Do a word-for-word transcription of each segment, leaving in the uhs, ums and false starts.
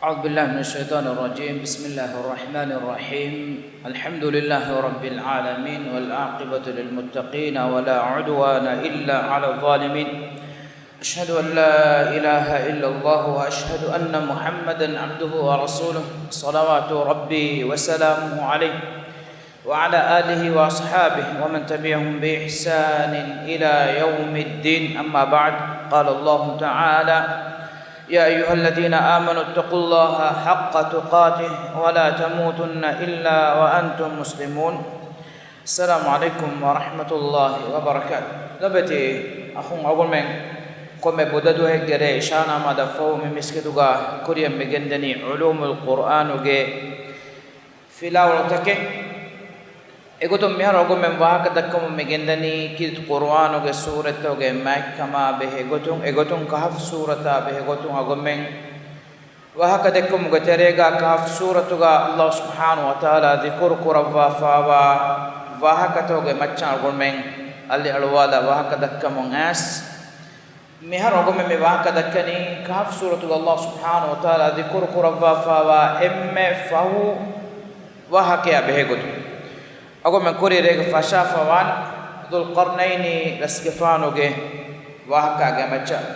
أعوذ بالله من الشيطان الرجيم. بسم الله الرحمن الرحيم. الحمد لله رب العالمين، والعاقبة للمتقين، ولا عدوان إلا على الظالمين. أشهد أن لا إله إلا الله، وأشهد أن محمدا عبده ورسوله، صلوات ربي وسلامه عليه، وعلى آله وأصحابه ومن تبعهم بإحسان إلى يوم الدين. أما بعد، قال الله تعالى: يا أيها الذين آمنوا اتقوا الله حق تقاته ولا تموتن إلا وأنتم مسلمون. السلام عليكم ورحمة الله وبركاته. ލޮބުވެތި އަޚުން އަޅުގަނޑުމެން ކޮންމެ ބުދަ ދުވަހެއްގެ ރޭ އިޝާ ނަމާދަށްފަހު މި މިސްކިތުގަ ކުރިއަށް މި ގެންދަނީ ޢުލޫމުލް ޤުރްއާނުގެ ފިލާވަޅުތަކެއް. އެގޮތުން މިހާރު އަޅުގަނޑުމެން ވާހަކަ ދައްކަމުން މި ގެންދަނީ ކީރިތި ޤުރުއާނުގެ ސޫރަތްތަކުގެ މާތްކަމާ ބެހޭ ގޮތުން، އެގޮތުން ކަހަފް ސޫރަތާ ބެހޭ ގޮތުން އަޅުގަނޑުމެން ވާހަކަ ދެއްކުމުގެ ތެރޭގަ ކަހަފް ސޫރަތުގަ ﷲ ސުބްޙާނަހޫ ވަތަޢާލާ ޛިކުރު ކުރައްވާފާވާ ވާހަކަތަކުގެ މައްޗަށް އަޅުގަނޑުމެން އަލިއަޅުވާލާ ވާހަކަ ދައްކަމުން އައިސް، މިހާރު އަޅުގަނޑުމެން މި ވާހަކަ ދައްކަނީ ކަހަފް ސޫރަތުގަ ﷲ ސުބްޙާނަހޫ ވަތަޢާލާ ޛިކުރު ކުރައްވާފާވާ އެންމެ ފަހު ވާހަކަޔާ ބެހޭ ގޮތުން. އަޅުގަނޑުމެން ކުރީ ރޭގަ ފަށާފަވާން ޛުލްޤަރްނައިނީ ރަސްގެފާނުގެ ވާހަކައިގެ މައްޗަށް.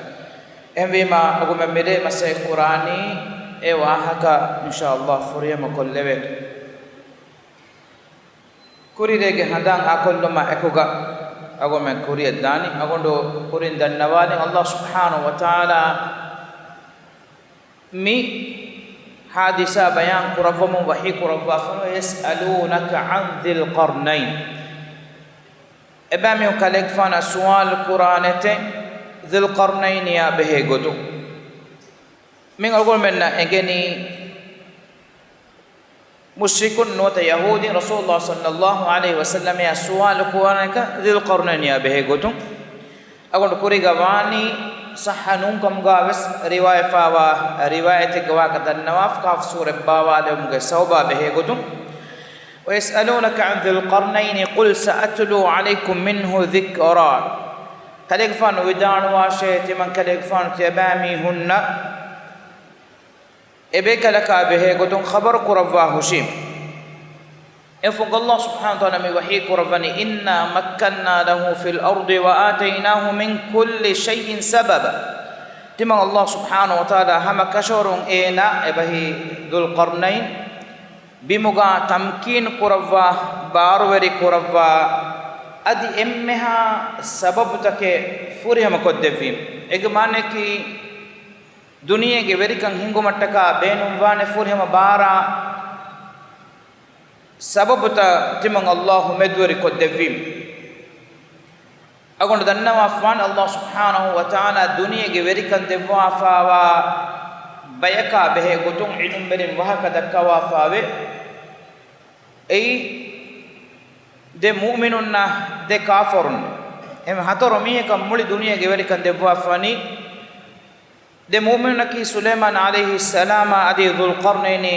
އެހެންވީމާ، އަޅުގަނޑުމެން މިރޭ މަސައްކަތް ކުރާނީ އެ ވާހަކަ އިންޝާﷲ ފުރިހަމަ ކޮށްލެވޭތޯ. ކުރީ ރޭގެ ހަނދާން އާކޮށްލުމާ އެކުގަ އަޅުގަނޑުމެން ކުރިއަށް ދާނީ. އަޅުގަނޑު ކުރިން ދަންނަވާލިން، ﷲ ސުބްޙާނަހޫ ވަތަޢާލާ މި ޙާދިސާ ބަޔާން ކުރައްވަމުން ވަޙީ ކުރައްވާފަ، يسألونك عن ذي القرنين. އެބައިމީހުން ކަލޭގެފާނަށް ސުވާލު ކުރާނެތެ ޛުލްޤަރްނައިނިއާ ބެހޭ ގޮތުން. މި އަޅުގަނޑުމެންނަށް އެނގެނީ މުޝްރިކުން ނުވަތަ ޔަހޫދީން ރަސޫލުﷲ ޞައްލަﷲ ޢަލައިހި ވަސައްލަމައާ ސުވާލު ކުރާނެކަން ޛުލްޤަރްނައިނިއާ ބެހޭ ގޮތުން. އަޅުގަނޑު ކުރީގަ ވާނީ ޞައްޙަ ނޫން ކަމުގަ ވެސް ރިވާޔަތްފާވާ ރިވާޔަތެއްގެ ވާހަކަ ދަންނަވާފަ، ކަހަފް ސޫރަތް ބާވާލެވުމުގެ ސަބަބާ ބެހޭ ގޮތުން. ويسألونك عن ذي القرنين قل سأتلو عليكم منه ذكرا. ކަލޭގެފާނު ވިދާޅުވާށޭ، ތިމަން ކަލޭގެފާނު ތިޔަބައިމީހުންނަށް އެބޭކަލަކާ ބެހޭ ގޮތުން ޚަބަރު ކުރައްވާ ހުށީމެ. އެފުން ﷲ ސުބްޙާނަހޫ ވަތަޢާލާ މި ވަޙީ ކުރައްވަނީ، إنا مكنا له في الأرض وآتيناه من كل شيء سببا. ތިމަން ﷲ ސުބްޙާނަހޫ ވަތަޢާލާ ހަމަ ކަށަވަރުން އޭނާ އެބަހީ ޛުލްޤަރްނައިން ބިމުގަ ތަމްކީން ކުރައްވާ، ބާރުވެރި ކުރައްވާ، އަދި އެންމެހާ ސަބަބުތަކެއް ފުރިހަމަ ކޮށްދެއްވީމެ. އޭގެ މާނައަކީ، ދުނިޔޭގެ ވެރިކަން ހިނގުމަށްޓަކާ ބޭނުންވާނެ ފުރިހަމަ ބާރާ ސަބަބުތައް ތިމަން ﷲ މެދުވެރި ކޮށްދެއްވީމެ. އަޅުގަނޑު ދަންނަވާފަވާނެ ﷲ ސުބްޙާނަހޫ ވަތަޢާލާ ދުނިޔޭގެ ވެރިކަން ދެއްވާފާވާ ބަޔަކާ ބެހޭ ގޮތުން ޢިލްމުވެރިން ވާހަކަ ދައްކަވާފާވޭ. އެއީ ދެ މުއުމިނުންނާ ދެ ކާފަރުން. އެހެން ހަތަރު މީހަކަށް މުޅި ދުނިޔޭގެ ވެރިކަން ދެއްވާފަވަނީ. ދެ މުއުމިނުންނަކީ ސުލައިމާން ޢަލައިހިއްސަލާމާ އަދި ޛުލްޤަރްނައިނީ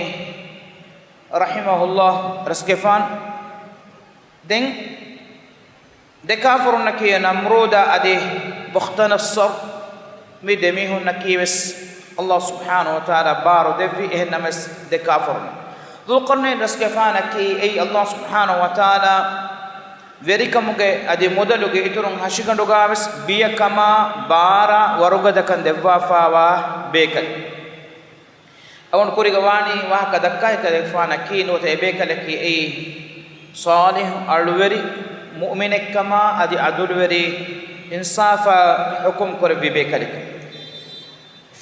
ރަޙިމަހުﷲ ރަސްގެފާނު. ދެން ދެ ކާފަރުންނަކީ ނަމްރޫދާ އަދި ބުޚްތަނައްޞަރު. މި ދެމީހުންނަކީ ވެސް ﷲ ސުބްޙާނަހޫ ވަތަޢާލާ ބާރު ދެއްވި. އެހެން ނަމަވެސް ދެ ކާފަރުން. ޛުލްޤަރްނައިން ރަސްގެފާނަކީ އެއީ ﷲ ސުބްޙާނަހޫ ވަތަޢާލާ ވެރިކަމުގެ އަދި މުދަލުގެ އިތުރުން ހަށިގަނޑުގަ ވެސް ބިޔަކަމާ ބާރާ ވަރުގަދަކަން ދެއްވާފާވާ ބޭކަލެއް. އަޅުގަނޑު ކުރީގަ ވާނީ ވާހަކަ ދައްކާ އެކަލޭގެފާނަކީ ނުވަތަ އެބޭކަލަކީ އެއީ ޞާލިޙު އަޅުވެރި މުއުމިނެއްކަމާ އަދި ޢަދުލުވެރި އިންސާފާ ޙުކުމް ކުރެއްވި ބޭކަލެކަން.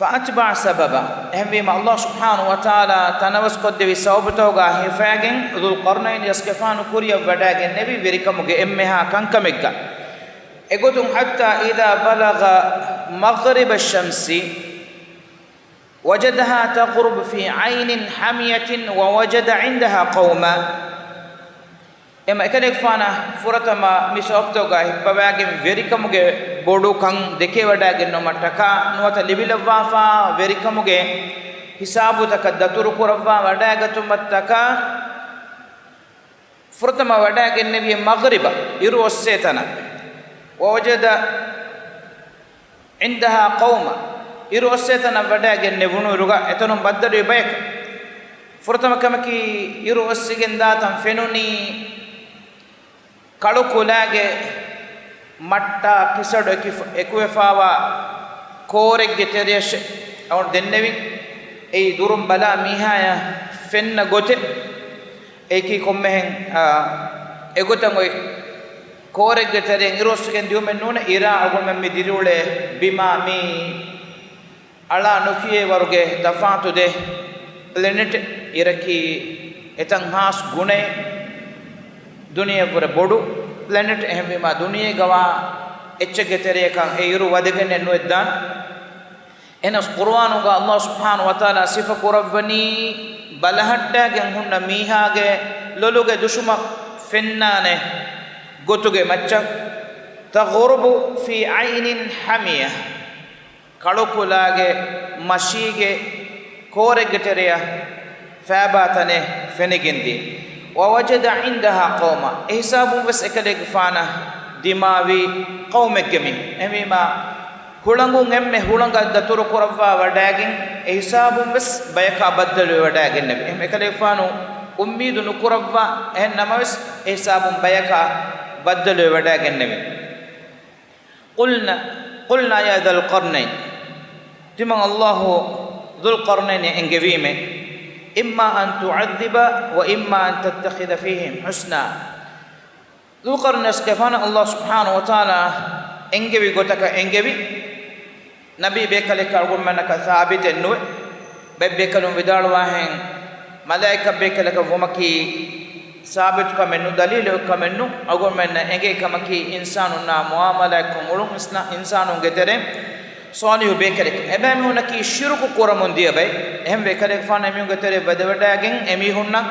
فأتبع سببا. އެހެންވީމަ، ﷲ ސުބްޙާނަހޫ ވަތަޢާލާ ތަނަވަސްކޮށްދެއްވި ސަބަބުތަކުގަ ހިފައިގެން، ޛުލްޤަރްނައިން ރަސްގެފާނު ކުރިއަށް ވަޑައިގެންނެވި ވެރިކަމުގެ އެންމެހާ ކަންކަމެއްގަ. އެގޮތުން، حتى إذا بلغ مغرب الشمس وجدها تغرب في عين حمية ووجد عندها قوما. އެމަ އެކަލޭގެފާނަށް ފުރަތަމަ މި ސަބަބުތަކުގަ ހިއްޕަވައިގެން ވެރިކަމުގެ ބޮޑުކަން ދެކެވަޑައިގެންނުމަށްޓަކާ ނުވަތަ ލިބިލައްވާފާ ވެރިކަމުގެ ހިސާބުތަކަށް ދަތުރުކުރައްވާ ވަޑައިގަތުމަށްޓަކާ، ފުރަތަމަ ވަޑައިގެންނެވި މަޣްރިބަށް، އިރު އޮއްސޭ ތަނަށް. ووجد عندها قوما. އިރު އޮއްސޭ ތަނަށް ވަޑައިގެންނެވުނު އިރުގަ އެތަނުން ބައްދަލުވި ބަޔަކަށް. ފުރަތަމަ ކަމަކީ، އިރު އޮއްސިގެން ދާ ތަން ފެނުނީ ކަޅުކުލާގެ މައްޓާ ކިސަޑު އެކި-، އެކުވެފާވާ ކޯރެއްގެ ތެރެޔަށޭ އަޅުގަނޑު ދެންނެވި. އެއީ ދުރުން ބަލާ މީހާޔަށް ފެންނަ ގޮތެއް. އެއީކީ ކޮންމެހެން، އާ، އެގޮތަށް އޮތް ކޯރެއްގެ ތެރެއިން އިރު އޮއްސިގެން ދިއުމެއް ނޫނޭ. އިރާ އަޅުގަނޑުމެން މި ދިރިއުޅޭ ބިމާ މީ އަޅާ ނުކިޔޭ ވަރުގެ ތަފާތު ދެ ޕްލެނެޓް. އިރަކީ އެތަން ހާސް ގުނައެއް، ދުނިޔެއަށްވުރެ ބޮޑު ޕްލެނެޓް. އެހެންވީމާ ދުނިޔޭގަވާ އެއްޗެއްގެ ތެރެޔަކަށް އެ އިރު ވަދެގެންނެއް ނުވެއްދާނެ. އެހެނަސް ޤުރުއާނުގަ ﷲ ސުބްޙާނަހޫ ވަތަޢާލާ ސިފަ ކުރައްވަނީ ބަލަހައްޓާގެން ހުންނަ މީހާގެ ލޮލުގެ ދުށުމަށް ފެންނާނެ ގޮތުގެ މައްޗަށް. تغرف في عين حمية. ކަޅުކުލާގެ މަށީގެ ކޯރެއްގެ ތެރެޔަށް ފައިބާ ތަނެއް ފެނިގެންދިޔަ. ووجد عندها قوما. އެހިސާބުން ވެސް އެކަލޭގެފާނަށް ދިމާވީ ޤައުމެއްގެ މީހުން. އެހެންވީމާ، ހުޅަނގުން އެންމެ ހުޅަނގަށް ދަތުރު ކުރައްވާ ވަޑައިގެން އެހިސާބުން ވެސް ބަޔަކާ ބައްދަލުވެ ވަޑައިގެންނެވި. އެހެން އެކަލޭގެފާނު އުއްމީދު ނުކުރައްވާ، އެހެން ނަމަވެސް އެހިސާބުން ބަޔަކާ ބައްދަލުވެ ވަޑައިގެންނެވި. قلنا، قلنا يا ذا القرنين. ތިމަން ﷲ ޛުލްޤަރްނައިން އެންގެވީމެ، إما أن تعذب وإما أن تتخذ فيهم حسنا. ޛުލްޤަރްނައިންގެފާނަށް ﷲ ސުބްޙާނަހޫ ވަތަޢާލާ އެންގެވި ގޮތަކަށް އެންގެވި. ނަބީ ބޭކަލެއްކަށް އަޅުގަނޑުމެންނަކަށް ސާބިތެއް ނުވޭ. ބައެއް ބޭކަލުން ވިދާޅުވާހެން، މަލާއިކަ ބޭކަލަކަށް ވުމަކީ ސާބިތުކަމެއް ނޫން، ދަލީލު ކަމެއް ނޫން. އަޅުގަނޑުމެންނަށް އެނގޭ ކަމަކީ، އިންސާނުންނާ މުޢާމަލާތްކޮށް އުޅުން އިސްލާ-، އިންސާނުންގެ ތެރެއިން ޞާލިޙު ބޭކަލެކެ. އެބައިމީހުންނަކީ ޝިރުކު ކުރަމުން ދިޔަ ބައެއް. އެހެންވެ، އެކަލޭގެފާނަށް އެމީހުންގެ ތެރެއަށް ވަދެވަޑައިގެން އެމީހުންނަށް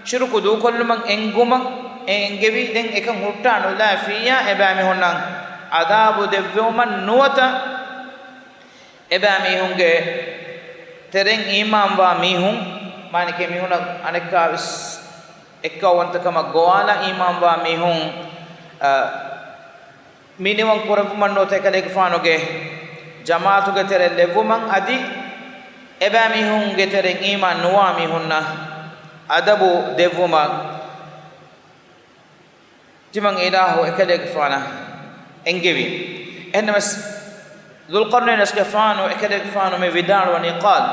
ޝިރުކު ދޫކޮށްލުމަށް އެންގުމަށް އެ އެންގެވީ. ދެން އެކަން ހުއްޓާ ނުލާފިއްޔާ، އެބައިމީހުންނަށް ޢަޛާބު ދެއްވެވުމަށް ނުވަތަ އެބައިމީހުންގެ ތެރެއިން އީމާންވާ މީހުން، މާނައީ މީހުންނަށް އަނެއްކާވެސް އެއްކައުވަންތަކަމަށް ގޮވާލާ އީމާންވާ މީހުން، އަ، މިނިވަން ކުރެއްވުމަށް ނުވަތަ އެކަލޭގެފާނުގެ ޖަމާޢަތުގެ ތެރެއަށް ލެއްވުމަށް އަދި އެބައިމީހުންގެ ތެރެއިން އީމާން ނުވާ މީހުންނަށް އަދަބު ދެއްވުމަށް ތިމަން އިލާހު އެކަލޭގެފާނަށް އެންގެވީ. އެހެންނަމަވެސް، ޛުލްޤަރްނައިންގެފާނު އެކަލޭގެފާނު މި ވިދާޅުވަނީ، قال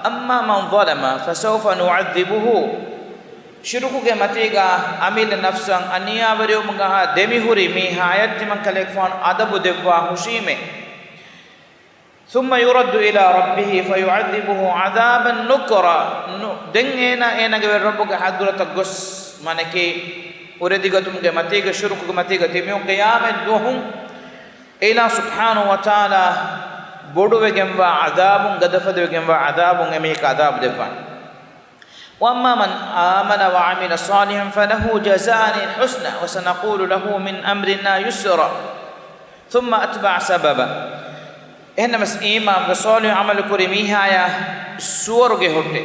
أما من ظلم فسوف نعذبه. ޝިރުކުގެ މަތީގަ އަމިއްލަ ނަފްސަށް އަނިޔާވެރިވުމުގަ ދެމިހުރި މީހާޔަށް ތިމަން ކަލޭގެފާނު އަދަބު ދެއްވާ ހުށީމޭ. ثم يرد إلى ربه فيعذبه عذابا نكرا. ނު-، ދެން އޭނާ އޭނާގެ ވެރި ރައްބުގެ ޙަޟްރަތަށް ގޮސް، މާނައީ އުރެދިގަތުމުގެ މަތީގަ، ޝިރުކުގެ މަތީގަ ތިބި ޤިޔާމަތް ދުވަހު އިލާހު ސުބްޙާނަހޫ ވަތަޢާލާ ބޮޑުވެގެންވާ ޢަޛާބުން، ގަދަފަދަވެގެންވާ ޢަޛާބުން އެމީހަކަށް ޢަޛާބު ދެއްވާނެ. وأما من آمن وعمل صالحا فله جزاء الحسنى وسنقول له من أمرنا يسرا ثم أتبع سببا. އެހެންނަމަވެސް، އީމާންވެ ޞާލިޙު ޢަމަލުކުރި މީހާޔަށް ސުވަރުގެ ހުއްޓެ.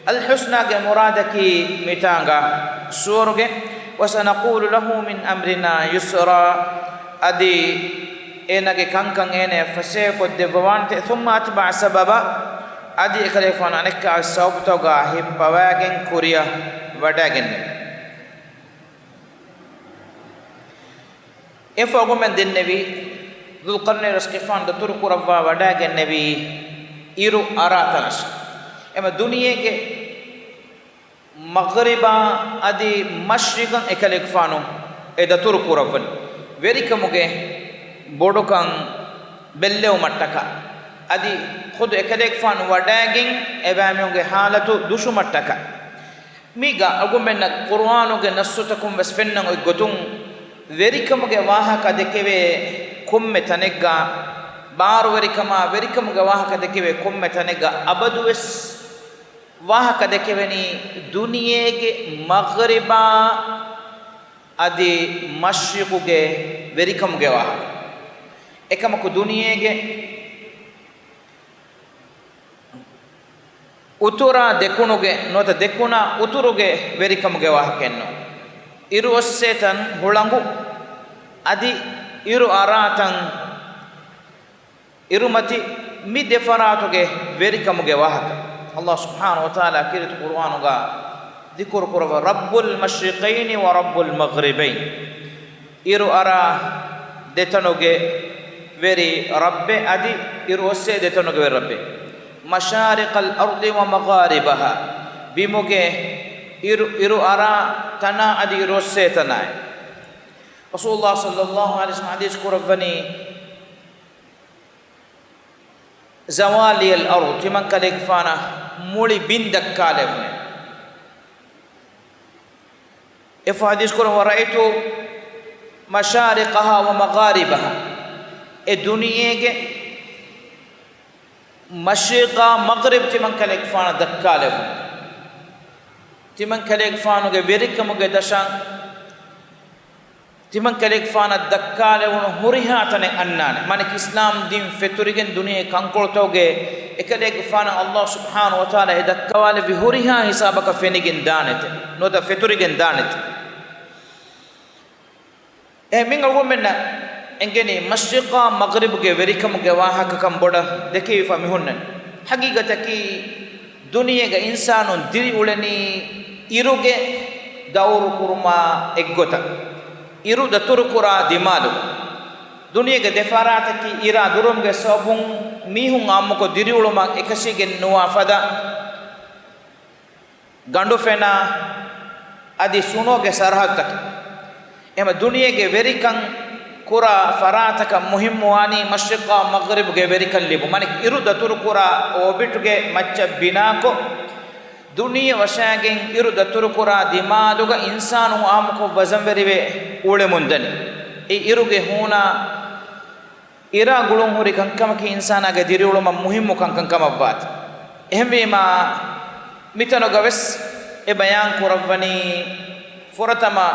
އަލްޙުސްނާގެ މުރާދަކީ މިތާނގަ ސުވަރުގެ. وسنقول له من أمرنا يسرا. އަދި އޭނާގެ ކަންކަން އޭނަޔަށް ފަސޭހަކޮށްދެއްވަވާނެތެ. ثم أتبع سببا. އަދި އެކަލޭގެފާނު އަނެއްކާވެސް ސަބަބުތަކުގަ ހިއްޕަވައިގެން ކުރިއަށް ވަޑައިގެންނެވި. އެފަހުގަ މި ދެންނެވީ، ޛުލްޤަރްނައިންގެފާނު ދަތުރު ކުރައްވާ ވަޑައިގެންނެވީ އިރު އަރާ ތަނަށް. އެމަ ދުނިޔޭގެ މަޣްރިބާ އަދި މަޝްރިޤަށް އެކަލޭގެފާނު އެ ދަތުރު ކުރައްވަނީ ވެރިކަމުގެ ބޮޑުކަން ބެއްލެވުމަށްޓަކާ، އަދި ޚުދު އެކަލޭގެފާނު ވަޑައިގެން އެބައިމީހުންގެ ޙާލަތު ދުށުމަށްޓަކާ. މީގަ އަޅުގަނޑުމެންނަށް ޤުރުއާނުގެ ނައްޞުތަކުން ވެސް ފެންނަން އޮތް ގޮތުން، ވެރިކަމުގެ ވާހަކަ ދެކެވޭ ކޮންމެ ތަނެއްގަ، ބާރުވެރިކަމާ ވެރިކަމުގެ ވާހަކަ ދެކެވޭ ކޮންމެ ތަނެއްގަ އަބަދުވެސް ވާހަކަ ދެކެވެނީ ދުނިޔޭގެ މަޣްރިބާ އަދި މަޝްރިޤުގެ ވެރިކަމުގެ ވާހަކަ. އެކަމަކު ދުނިޔޭގެ އުތުރާ ދެކުނުގެ ނުވަތަ ދެކުނާ އުތުރުގެ ވެރިކަމުގެ ވާހަކައެއްނު. އިރު އޮއްސޭ ތަން ހުޅަނގު އަދި އިރު އަރާ ތަން އިރުމަތި މި ދެ ފަރާތުގެ ވެރިކަމުގެ ވާހަކަ އަﷲ ސުބްޙާނަހޫ ވަތަޢާލާ ކީރިތި ޤުރުއާނުގަ ޛިކުރު ކުރައްވާ، رب المشرقين ورب المغربين. އިރު އަރާ ދެތަނުގެ ވެރި ރައްބެއް، އަދި އިރު އޮއްސޭ ދެތަނުގެ ވެރި ރައްބެއް. مشارق الأرض ومغاربها، ބިމުގެ އިރު، އިރު އަރާ ތަނާ އަދި އިރު އޮއްސޭ ތަނާއި. ރަސޫލުﷲ ޞައްލަﷲު ޢަލައިހި ވަސައްލަމަ ޙަދީޘް ކުރައްވަނީ، زوالي الأرض، ތިމަންކަލޭގެފާނަށް މުޅި ބިން ދައްކާލެވުނެ. އެފަ ޙަދީޘް ކުރަން، ورأيت مشارقها ومغاربها، އެ ދުނިޔޭގެ މަޝްރިޤާ މަޣްރިބް ތިމަންކަލޭގެފާނަށް ދައްކާލެވުނެ. ތިމަންކަލޭގެފާނުގެ ވެރިކަމުގެ ދަށަށް ތިމަންކަލޭގެފާނަށް ދައްކާލެވުނު ހުރިހާ ތަނެއް އަންނާނެ. މާނައަކީ އިސްލާމް ދީން ފެތުރިގެން ދުނިޔެ ކަންކޮޅުތަކުގެ އެކަލޭގެފާނަށް އަﷲ ސުބްޙާނަހޫ ވަތަޢާލާ އެ ދައްކަވާލެއްވި ހުރިހާ ހިސާބަކަށް ފެނިގެން ދާނެތެ. ނުވަތަ ފެތުރިގެން ދާނެތެ. އެ މިން އަޅުގަނޑުމެންނަށް އެނގެނީ މަޝްރިޤާ މަޣްރިބުގެ ވެރިކަމުގެ ވާހަކަކަން ބޮޑަށް ދެކެވިފަ މިހުންނަން. ޙަޤީޤަތަކީ ދުނިޔޭގަ އިންސާނުން ދިރިއުޅެނީ އިރުގެ ދައުރު ކުރުމާ އެއްގޮތަށް، އިރު ދަތުރުކުރާ ދިމާލު. ދުނިޔޭގެ ދެ ފަރާތަކީ އިރާ ދުރުވުމުގެ ސަބަބުން މީހުން އާއްމުކޮށް ދިރިއުޅުމަށް އެކަށީގެން ނުވާ ފަދަ ގަނޑުފެނާ އަދި ސުނޯގެ ސަރަހައްދުތަކެއް. އެހެން ދުނިޔޭގެ ވެރިކަން ކުރާ ފަރާތަކަށް މުހިއްމުވާނީ މަޝްރިޤާ މަޣްރިބުގެ ވެރިކަން ލިބުން. މާނައަކީ އިރު ދަތުރުކުރާ އޯބިޓުގެ މައްޗަށް ބިނާކޮށް، ދުނިޔެ ވަށާގެން އިރު ދަތުރުކުރާ ދިމާލުގަ އިންސާނުން އާއްމުކޮށް ވަޒަންވެރިވެ އުޅެމުންދަނީ. އެ އިރުގެ ހޫނާ އިރާ ގުޅުންހުރި ކަންކަމަކީ އިންސާނާގެ ދިރިއުޅުމަށް މުހިއްމު ކަންކަން ކަމަށްވާތީ. އެހެންވީމާ، މިތަނުގަވެސް އެ ބަޔާން ކުރައްވަނީ ފުރަތަމަ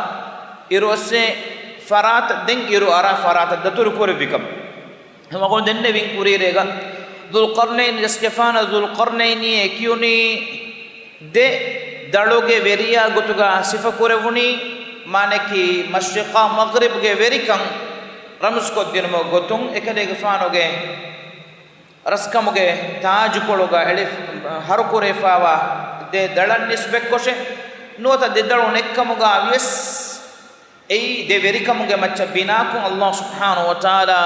އިރުއޮއްސޭ ފަރާތަށް، ދެން އިރު އަރާ ފަރާތަށް ދަތުރު ކުރެއްވިކަމަށް. އަޅުގަނޑު ދެންނެވިން ކުރީރޭގަ ޛުލްޤަރްނައިން، ރަސްގެފާނަށް ޛުލްޤަރްނައިނީ އެ ކިޔުނީ ދެ ދަޅުގެ ވެރިޔާ ގޮތުގަ ސިފަކުރެވުނީ، މާނައަކީ މަޝްރިޤާ މަޣްރިބްގެ ވެރިކަން ރަމްޒުކޮށްދިނުމުގެ ގޮތުން އެކަލޭގެފާނުގެ ރަސްކަމުގެ ތާޖުކޮޅުގަ އެޅި ހަރުކުރެވިފައިވާ ދެ ދަޅަށް ނިސްބަތްކޮށެ، ނުވަތަ ދެ ދަޅު ނެތްކަމުގަ ވިޔަސް އެއީ ދެ ވެރިކަމުގެ މައްޗަށް ބިނާކޮށް އަﷲ ސުބްޙާނަހޫ ވަތަޢާލާ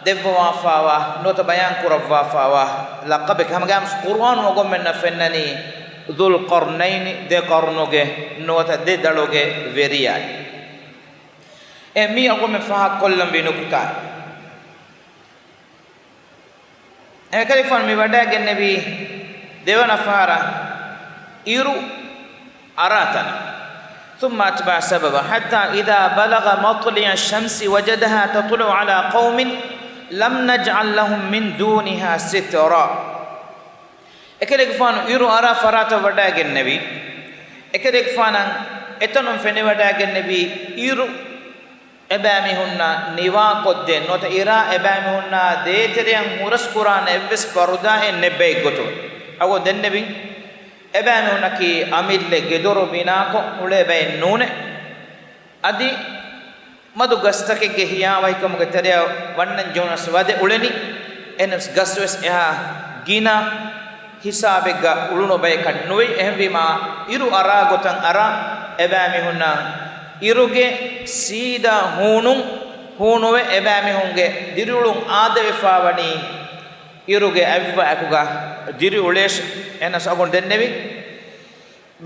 ދެއްވަވާފައިވާ ނުވަތަ ބަޔާން ކުރައްވާފައިވާ ލަޤަބެކޭ. ހަމަގައިމުވެސް ޤުރުއާނު އަޅުގަނޑުމެންނަށް ފެންނަނީ ޛުލްޤަރްނައިން، ދެ ޤަރުނުގެ ނުވަތަ ދެ ދަޅުގެ ވެރިޔާއޭ. އެ މީ އަޅުގަނޑުމެން ފާހަގަކޮށްލަންވީ ނުކުތާ. އެކަލޭގެފާނު މި ވަޑައިގެންނެވީ ދެވަނަ ފަހަރަށް އިރު އަރާ ތަނަށް. ثم أتبع سببا حتى إذا بلغ مطلع الشمس وجدها تطلع على قوم لم نجعل لهم من دونها سترا. އެކަލޭގެފާނު އިރު އަރާ ފަރާތަށް ވަޑައިގެންނެވި. އެކަލޭގެފާނަށް އެތަނުން ފެނިވަޑައިގެންނެވީ އިރު އެބައިމީހުންނާ ނިވާކޮށްދޭން ނުވަތަ އިރާ އެބައިމީހުންނާ ދޭތެރެއަށް ހުރަސް ކުރާނެ އެއްވެސް ފަރުދާއެއް ނެތް ބައެއްގޮތުން. އަޅުގަނޑު ދެންނެވިން، އެބައިމީހުންނަކީ އަމިއްލަ ގެދޮރު ބިނާކޮށް އުޅޭ ބައެއް ނޫނޭ. އަދި މަދު ގަސްތަކެއްގެ ހިޔާވަހިކަމުގެ ތެރެއަށް ވަންނަން ޖެހުނަސް ވަދެ އުޅެނީ. އެހެނަސް ގަސްވެސް އެހާ ގިނަ ހިސާބެއްގަ އުޅުނު ބަޔަކަށް ނުވޭ. އެހެންވީމާ، އިރު އަރާ ގޮތަށް އަރާ އެބައިމީހުންނަށް އިރުގެ ސީދާ ހޫނުން ހޫނުވެ، އެބައިމީހުންގެ ދިރިއުޅުން އާދަވެފައިވަނީ އިރުގެ އަތްވައަކުގަ ދިރިއުޅޭށޭ. އެހެނަސް އަޅުގަނޑު ދެންނެވި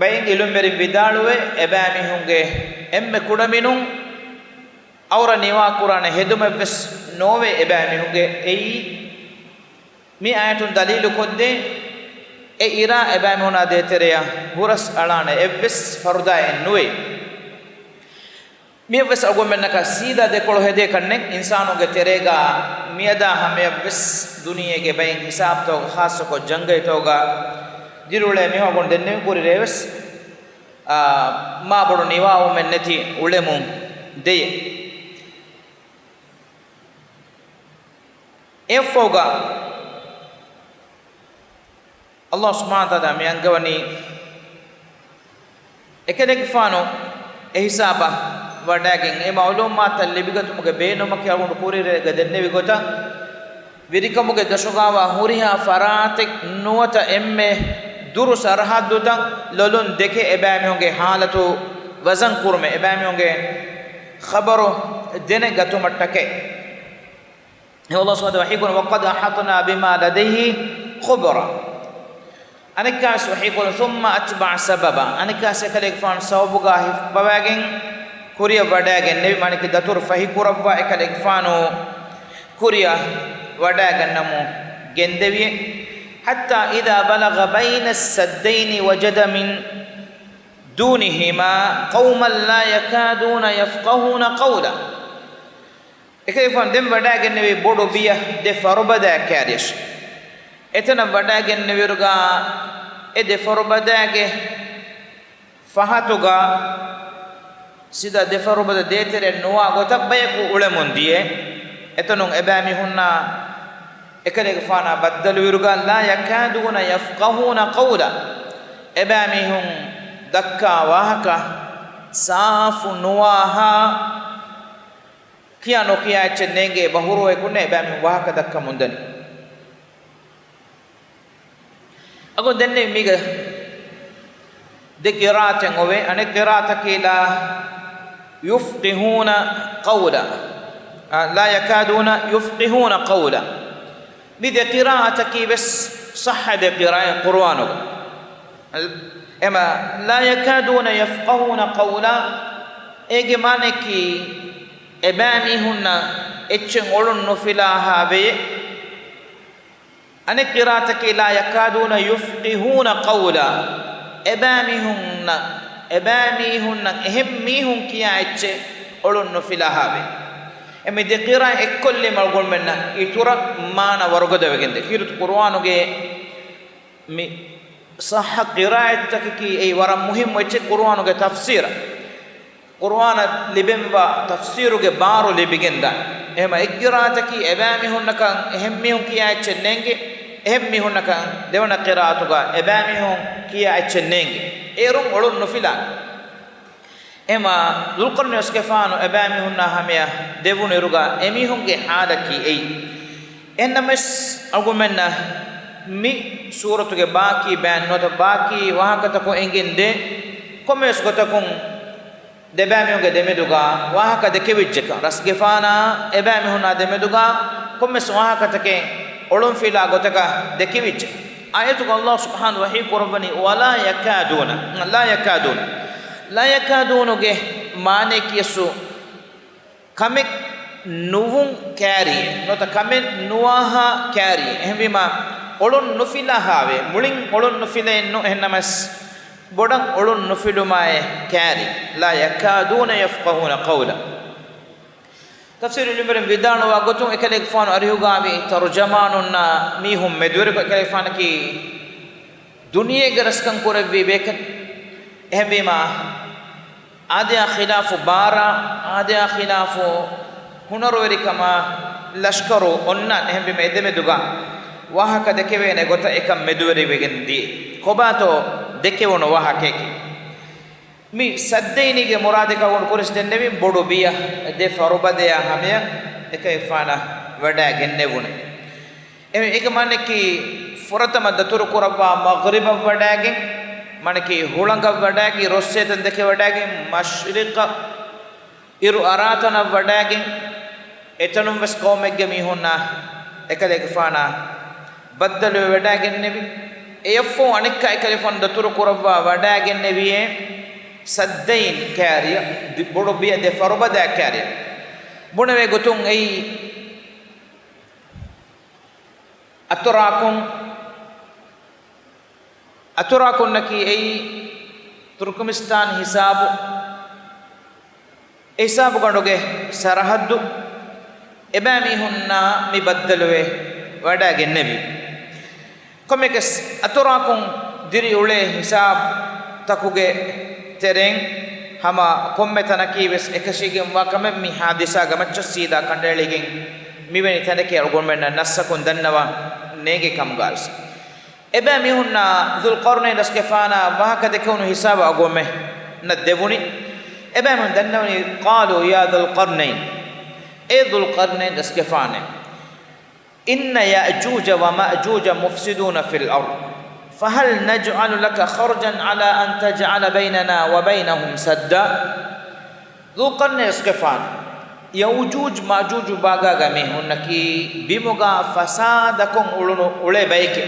ބައެއް އިލްމުވެރިން ވިދާޅުވޭ، އެބައިމީހުންގެ އެންމެ ކުޑަމިނުން އައުރަ ނިވާކުރާނެ ހެދުމެއްވެސް ނޯވޭ އެބައިމީހުންގެ. އެއީ މި އާޔަތުން ދަލީލުކޮށްދޭ، އެ އިރާ އެބައިމީހުންނާ ދޭތެރެއަށް ހުރަސް އަޅާނެ އެއްވެސް ފަރުދާއެއް ނުވޭ. މިއަށްވެސް އަޅުގަނޑުމެންނަކަށް ސީދާ ދެކޮޅު ހެދޭކަށްނެތް. އިންސާނުންގެ ތެރޭގަ މިއަދާ ހަމަޔަށްވެސް ދުނިޔޭގެ ބައެއް ހިސާބުތަކުގަ، ޚާއްޞަކޮށް ޖަންގައިތަކުގަ ދިރިއުޅޭ މީހުން އަޅުގަނޑު ދެންނެވި ކުރި ރޭވެސް، އާ، މާބޮޑު ނިވާވުމެއް ނެތި އުޅެމުން ދެޔޭ. އެއަށްފަހުގަ އަﷲ ސުބްޙާނަހޫ ވަތަޢާލާ މި އަންގަވަނީ، އެކަލޭގެފާނު އެހިސާބަށް ވަޑައިގެން އެ މަޢުލޫމާތުތައް ލިބިގަތުމުގެ ބޭނުމަކީ އަޅުގަނޑު ކުރިއެރެއިގަ ދެންނެވި ގޮތަށް، ވެރިކަމުގެ ދަށުގާވާ ހުރިހާ ފަރާތެއް ނުވަތަ އެންމެ ދުރު ސަރަހައްދުތައް ލޮލުން ދެކެ އެބައިމީހުންގެ ހާލަތު ވަޒަން ކުރުމެއް، އެބައިމީހުންގެ ޚަބަރު ދެނެގަތުމަށްޓަކައި. އެ ﷲ ސުބްޙާނަހޫ ވަތަޢާލާ ވަޙީކުރަން، "وَقَدْ أَحَاطْنَا بِمَا لَدَيْهِ خُبْرًا." އަނެއްކާވެސް ވަޙީކުރަން، "ثُمَّ أَتْبَعَ سَبَبًا." އަނެއްކާވެސް އެކަލޭގެފާނު ސަބަބުގާ ހިއްޕަވައިގެން ކުރިއަށް ވަޑައިގެންނެވި، މާނައަކީ ދަތުރު ފަހިކުރައްވާ އެކަލޭގެފާނު ކުރިއަށް ވަޑައިގަންނަމުން ގެންދެވިއެ. حَتَّى إِذَا بَلَغَ بَيْنَ السَّدَّيْنِ وَجَدَ مِن دُونِهِمَا قَوْمًا لَا يَكَادُونَ يَفْقَهُونَ قَوْلًا. އެކަލޭގެފާނު ދެން ވަޑައިގެންނެވީ ބޮޑު ބިޔަ ދެ ފަރުބަދައަށް ކައިރިއަށް. އެތަނަށް ވަޑައިގެންނެވިއިރުގާ އެ ދެ ފަރުބަދައިގެ ފަހަތުގާ ސީދާ ދެ ފަރުބަދަ ދޭތެރެއަށް ނުވާ ގޮތަށް ބަޔަކު އުޅެމުން ދިޔަ. އެތަނުން އެބައިމީހުންނާ އެކަލޭގެފާނާ ބައްދަލުވިއިރުގާ، لَا يَكَادُونَ يَفْقَهُونَ قَوْلًا، އެބައިމީހުން ދައްކާ ވާހަކަ ސާފު ނުވާހާ، ކިޔާ ނުކިޔާ އެއްޗެއް ނޭނގޭ، ބަހުރުވައެކުންނޭ އެބައިމީހުން ވާހަކަ ދައްކަމުންދަނީ. އަގުން ދެންނެވި މީގަ ދެ ޤިރާއަތެއް އޮވޭ. އަނެއް ޤިރާއަތަކީ لَا يَفْقَهُونَ قَوْلًا، އާ، لَا يَكَادُونَ يَفْقَهُونَ قَوْلًا. މި ދެ ޤިރާއަތަކީ ވެސް ޞައްޙަ ދެ ޤިރާއަތް ޤުރުއާނުގަ. އެމަ، لَا يَكَادُونَ يَفْقَهُونَ قَوْلًا، އޭގެ މާނައަކީ އެބައިމީހުންނަށް އެއްޗެއް އޮޅުން ނުފިލާހާވެޔޭ. އަނެއް ޤިރާއަތަކީ لَا يَكَادُونَ يَفْقَهُونَ قَوْلًا، އެބައިމީހުންނަށް، އެބައިމީހުންނަށް އެހެން މީހުން ކިޔާ އެއްޗެއް އޮޅުން ނުފިލާހާވޭ. އެ މި ދެ ޤިރާއަތް އެއްކޮށްލީމަ އަޅުގަނޑުމެންނަށް އިތުރަށް މާނަ ވަރުގަދަވެގެންދޭ. ކީރިތި ޤުރުއާނުގެ މި ޞައްޙަ ޤިރާއަތްތަކަކީ އެއީ ވަރަށް މުހިއްމު އެއްޗެއް ޤުރުއާނުގެ ތަފްސީރަށް. ޤުރުއާނަށް ލިބެންވާ ތަފްސީރުގެ ބާރު ލިބިގެންދާނެ. އެހެމަ އެއް ޤިރާއަތަކީ އެބައިމީހުންނަކަށް އެހެން މީހުން ކިޔާ އެއްޗެއް ނޭނގެ، އެހެން މީހުންނަކަށް ދެވަނަ ޤިރާއަތުގަ އެބައިމީހުން ކިޔާ އެއްޗެއް ނޭނގެ. އޭރުން އޮޅުން ނުފިލާނެ. އެމަ ޛުލްޤަރްނައިން އަސްގެފާނު އެބައިމީހުންނާ ހަމަޔަށް ދެވުނުއިރުގަ އެމީހުންގެ ޙާލަކީ އެއީ. އެހެންނަމަވެސް އަޅުގަނޑުމެންނަށް މި ސޫރަތުގެ ބާކީ ބަޔާން ނުވަތަ ބާކީ ވާހަކަތަކުން އެނގެންދޭ، ކޮންމެވެސް ގޮތަކުން ދެބައިމީހުންގެ ދެމެދުގަ ވާހަކަ ދެކެވިއްޖެކަން، ރަސްގެފާނާ އެބައިމީހުންނާ ދެމެދުގަ ކޮންމެވެސް ވާހަކަތަކެއް އޮޅުންފިލާ ގޮތަކަށް ދެކެވިއްޖެ. އާޔަތުގަ ﷲ ސުބްޙާނަހޫ ވަޙީ ކުރައްވަނީ، "وَلَا يَكَادُونَ، لَا يَكَادُونَ." ލާ ޔަކާދޫނުގެ މާނައަކީ ވެސް ކަމެއް ނުވުން ކައިރިއެއް ނުވަތަ ކަމެއް ނުވާހާ ކައިރިއެއް. އެހެންވީމާ، އޮޅުން ނުފިލާހާވޭ. މުޅިން އޮޅުން ނުފިލައެއްނު، އެހެންނަމަވެސް ބޮޑަށް އޮޅުން ނުފިލުމާއި ކައިރި. لَا يَكَادُونَ يَفْقَهُونَ قَوْلًا. ތަފްސީރު ޢިލްމުވެރިން ވިދާޅުވާ ގޮތުން، އެކަލޭގެފާނު އަރިހުގައިވި ތަރުޖަމާނުންނާ މީހުން މެދުވެރިކޮށް، އެކަލޭގެފާނަކީ ދުނިޔޭގެ ރަސްކަން ކުރެއްވި ބޭކަލެއް. އެހެންވީމާ، އާދަޔާ ޚިލާފު ބާރާ، އާދަޔާ ޚިލާފު ހުނަރުވެރިކަމާ ލަޝްކަރު އޮންނާނެ. އެހެންވީމަ، އެދެމެދުގަ ވާހަކަ ދެކެވޭނެ ގޮތަށް އެކަން މެދުވެރިވެގެން ދިޔަ. ކޮބާތޯ ދެކެވުނު ވާހަކައަކީ؟ މި ސައްދައިނީގެ މުރާދަކަށް ކުރިން ދެންނެވި ބޮޑު ބިޔަ ދެ ފަރުބަދަޔާ ހަމަޔަށް އެކަލޭގެފާނަށް ވަޑައިގެންނެވުނެ. އެ، އޭގެ މާނައަކީ ފުރަތަމަ ދަތުރު ކުރައްވާ މަޣްރިބަށް ވަޑައިގެން، މާނައަކީ ހުޅަނގަށް ވަޑައިގެން، ރޮއްސޭތަން ދެކެ ވަޑައިގެން، މަޝްރިޤަށް އިރު އަރާތަނަށް ވަޑައިގެން، އެތަނުން ވެސް ޤައުމެއްގެ މީހުންނާ އެކަލޭގެފާނާ ބައްދަލުވެ ވަޑައިގެންނެވި. އެޔަށްފަހު އަނެއްކާ އެކަލޭގެފާނު ދަތުރު ކުރައްވާ ވަޑައިގެންނެވިއޭ ސައްދައިން ކައިރިއަށް، ދި-، ބޮޑު ބިޔަ ދެ ފަރުބަދައަށް ކައިރިއަށް. ބުނެވޭ ގޮތުން އެއީ އަތުރާކުން، އަތުރާކުންނަކީ އެއީ ތުރުކުމިސްތާން ހިސާބު، އެ ހިސާބުގަނޑުގެ ސަރަހައްދު. އެބައިމީހުންނާ މި ބައްދަލުވެ ވަޑައިގެންނެވި. ކޮންމެއަކަސް އަތުރާކުން ދިރިއުޅޭ ހިސާބުތަކުގެ ތެރެއިން ހަމަ ކޮންމެ ތަނަކީ ވެސް އެކަށީގެންވާ ކަމެއް މި ހާދިސާގެ މައްޗަށް ސީދާ ކަނޑައެޅިގެން މިވެނި ތަނެކޭ އަޅުގަނޑުމެންނަށް ނައްސަކުން ދަންނަވާ ނޭނގޭ ކަމުގަވެސް. އެބައިމީހުންނާ ޛުލްޤަރްނައިން ރަސްގެފާނާ ވާހަކަ ދެކެވުނު ހިސާބަށް އަޅުގަނޑުމެންނަށް ދެވުނީ. އެބައިމީހުން ދަންނަވަނީ، "قَالُوا يَا ذَا الْقَرْنَيْنِ." އޭ ޛުލްޤަރްނައިން ރަސްގެފާނޭ. إن يأجوج ومأجوج مفسدون في الأرض فهل نجعل لك خرجا على أن تجعل بيننا وبينهم سدا؟ ޛުލްޤަރްނައިން އަސްގެފާނު، ޔައުޖޫޖް މައުޖޫޖު ބާގާގެ މީހުންނަކީ ބިމުގަ ފަސާދަކޮށް އުޅުނު އުޅޭ ބައެކޭ.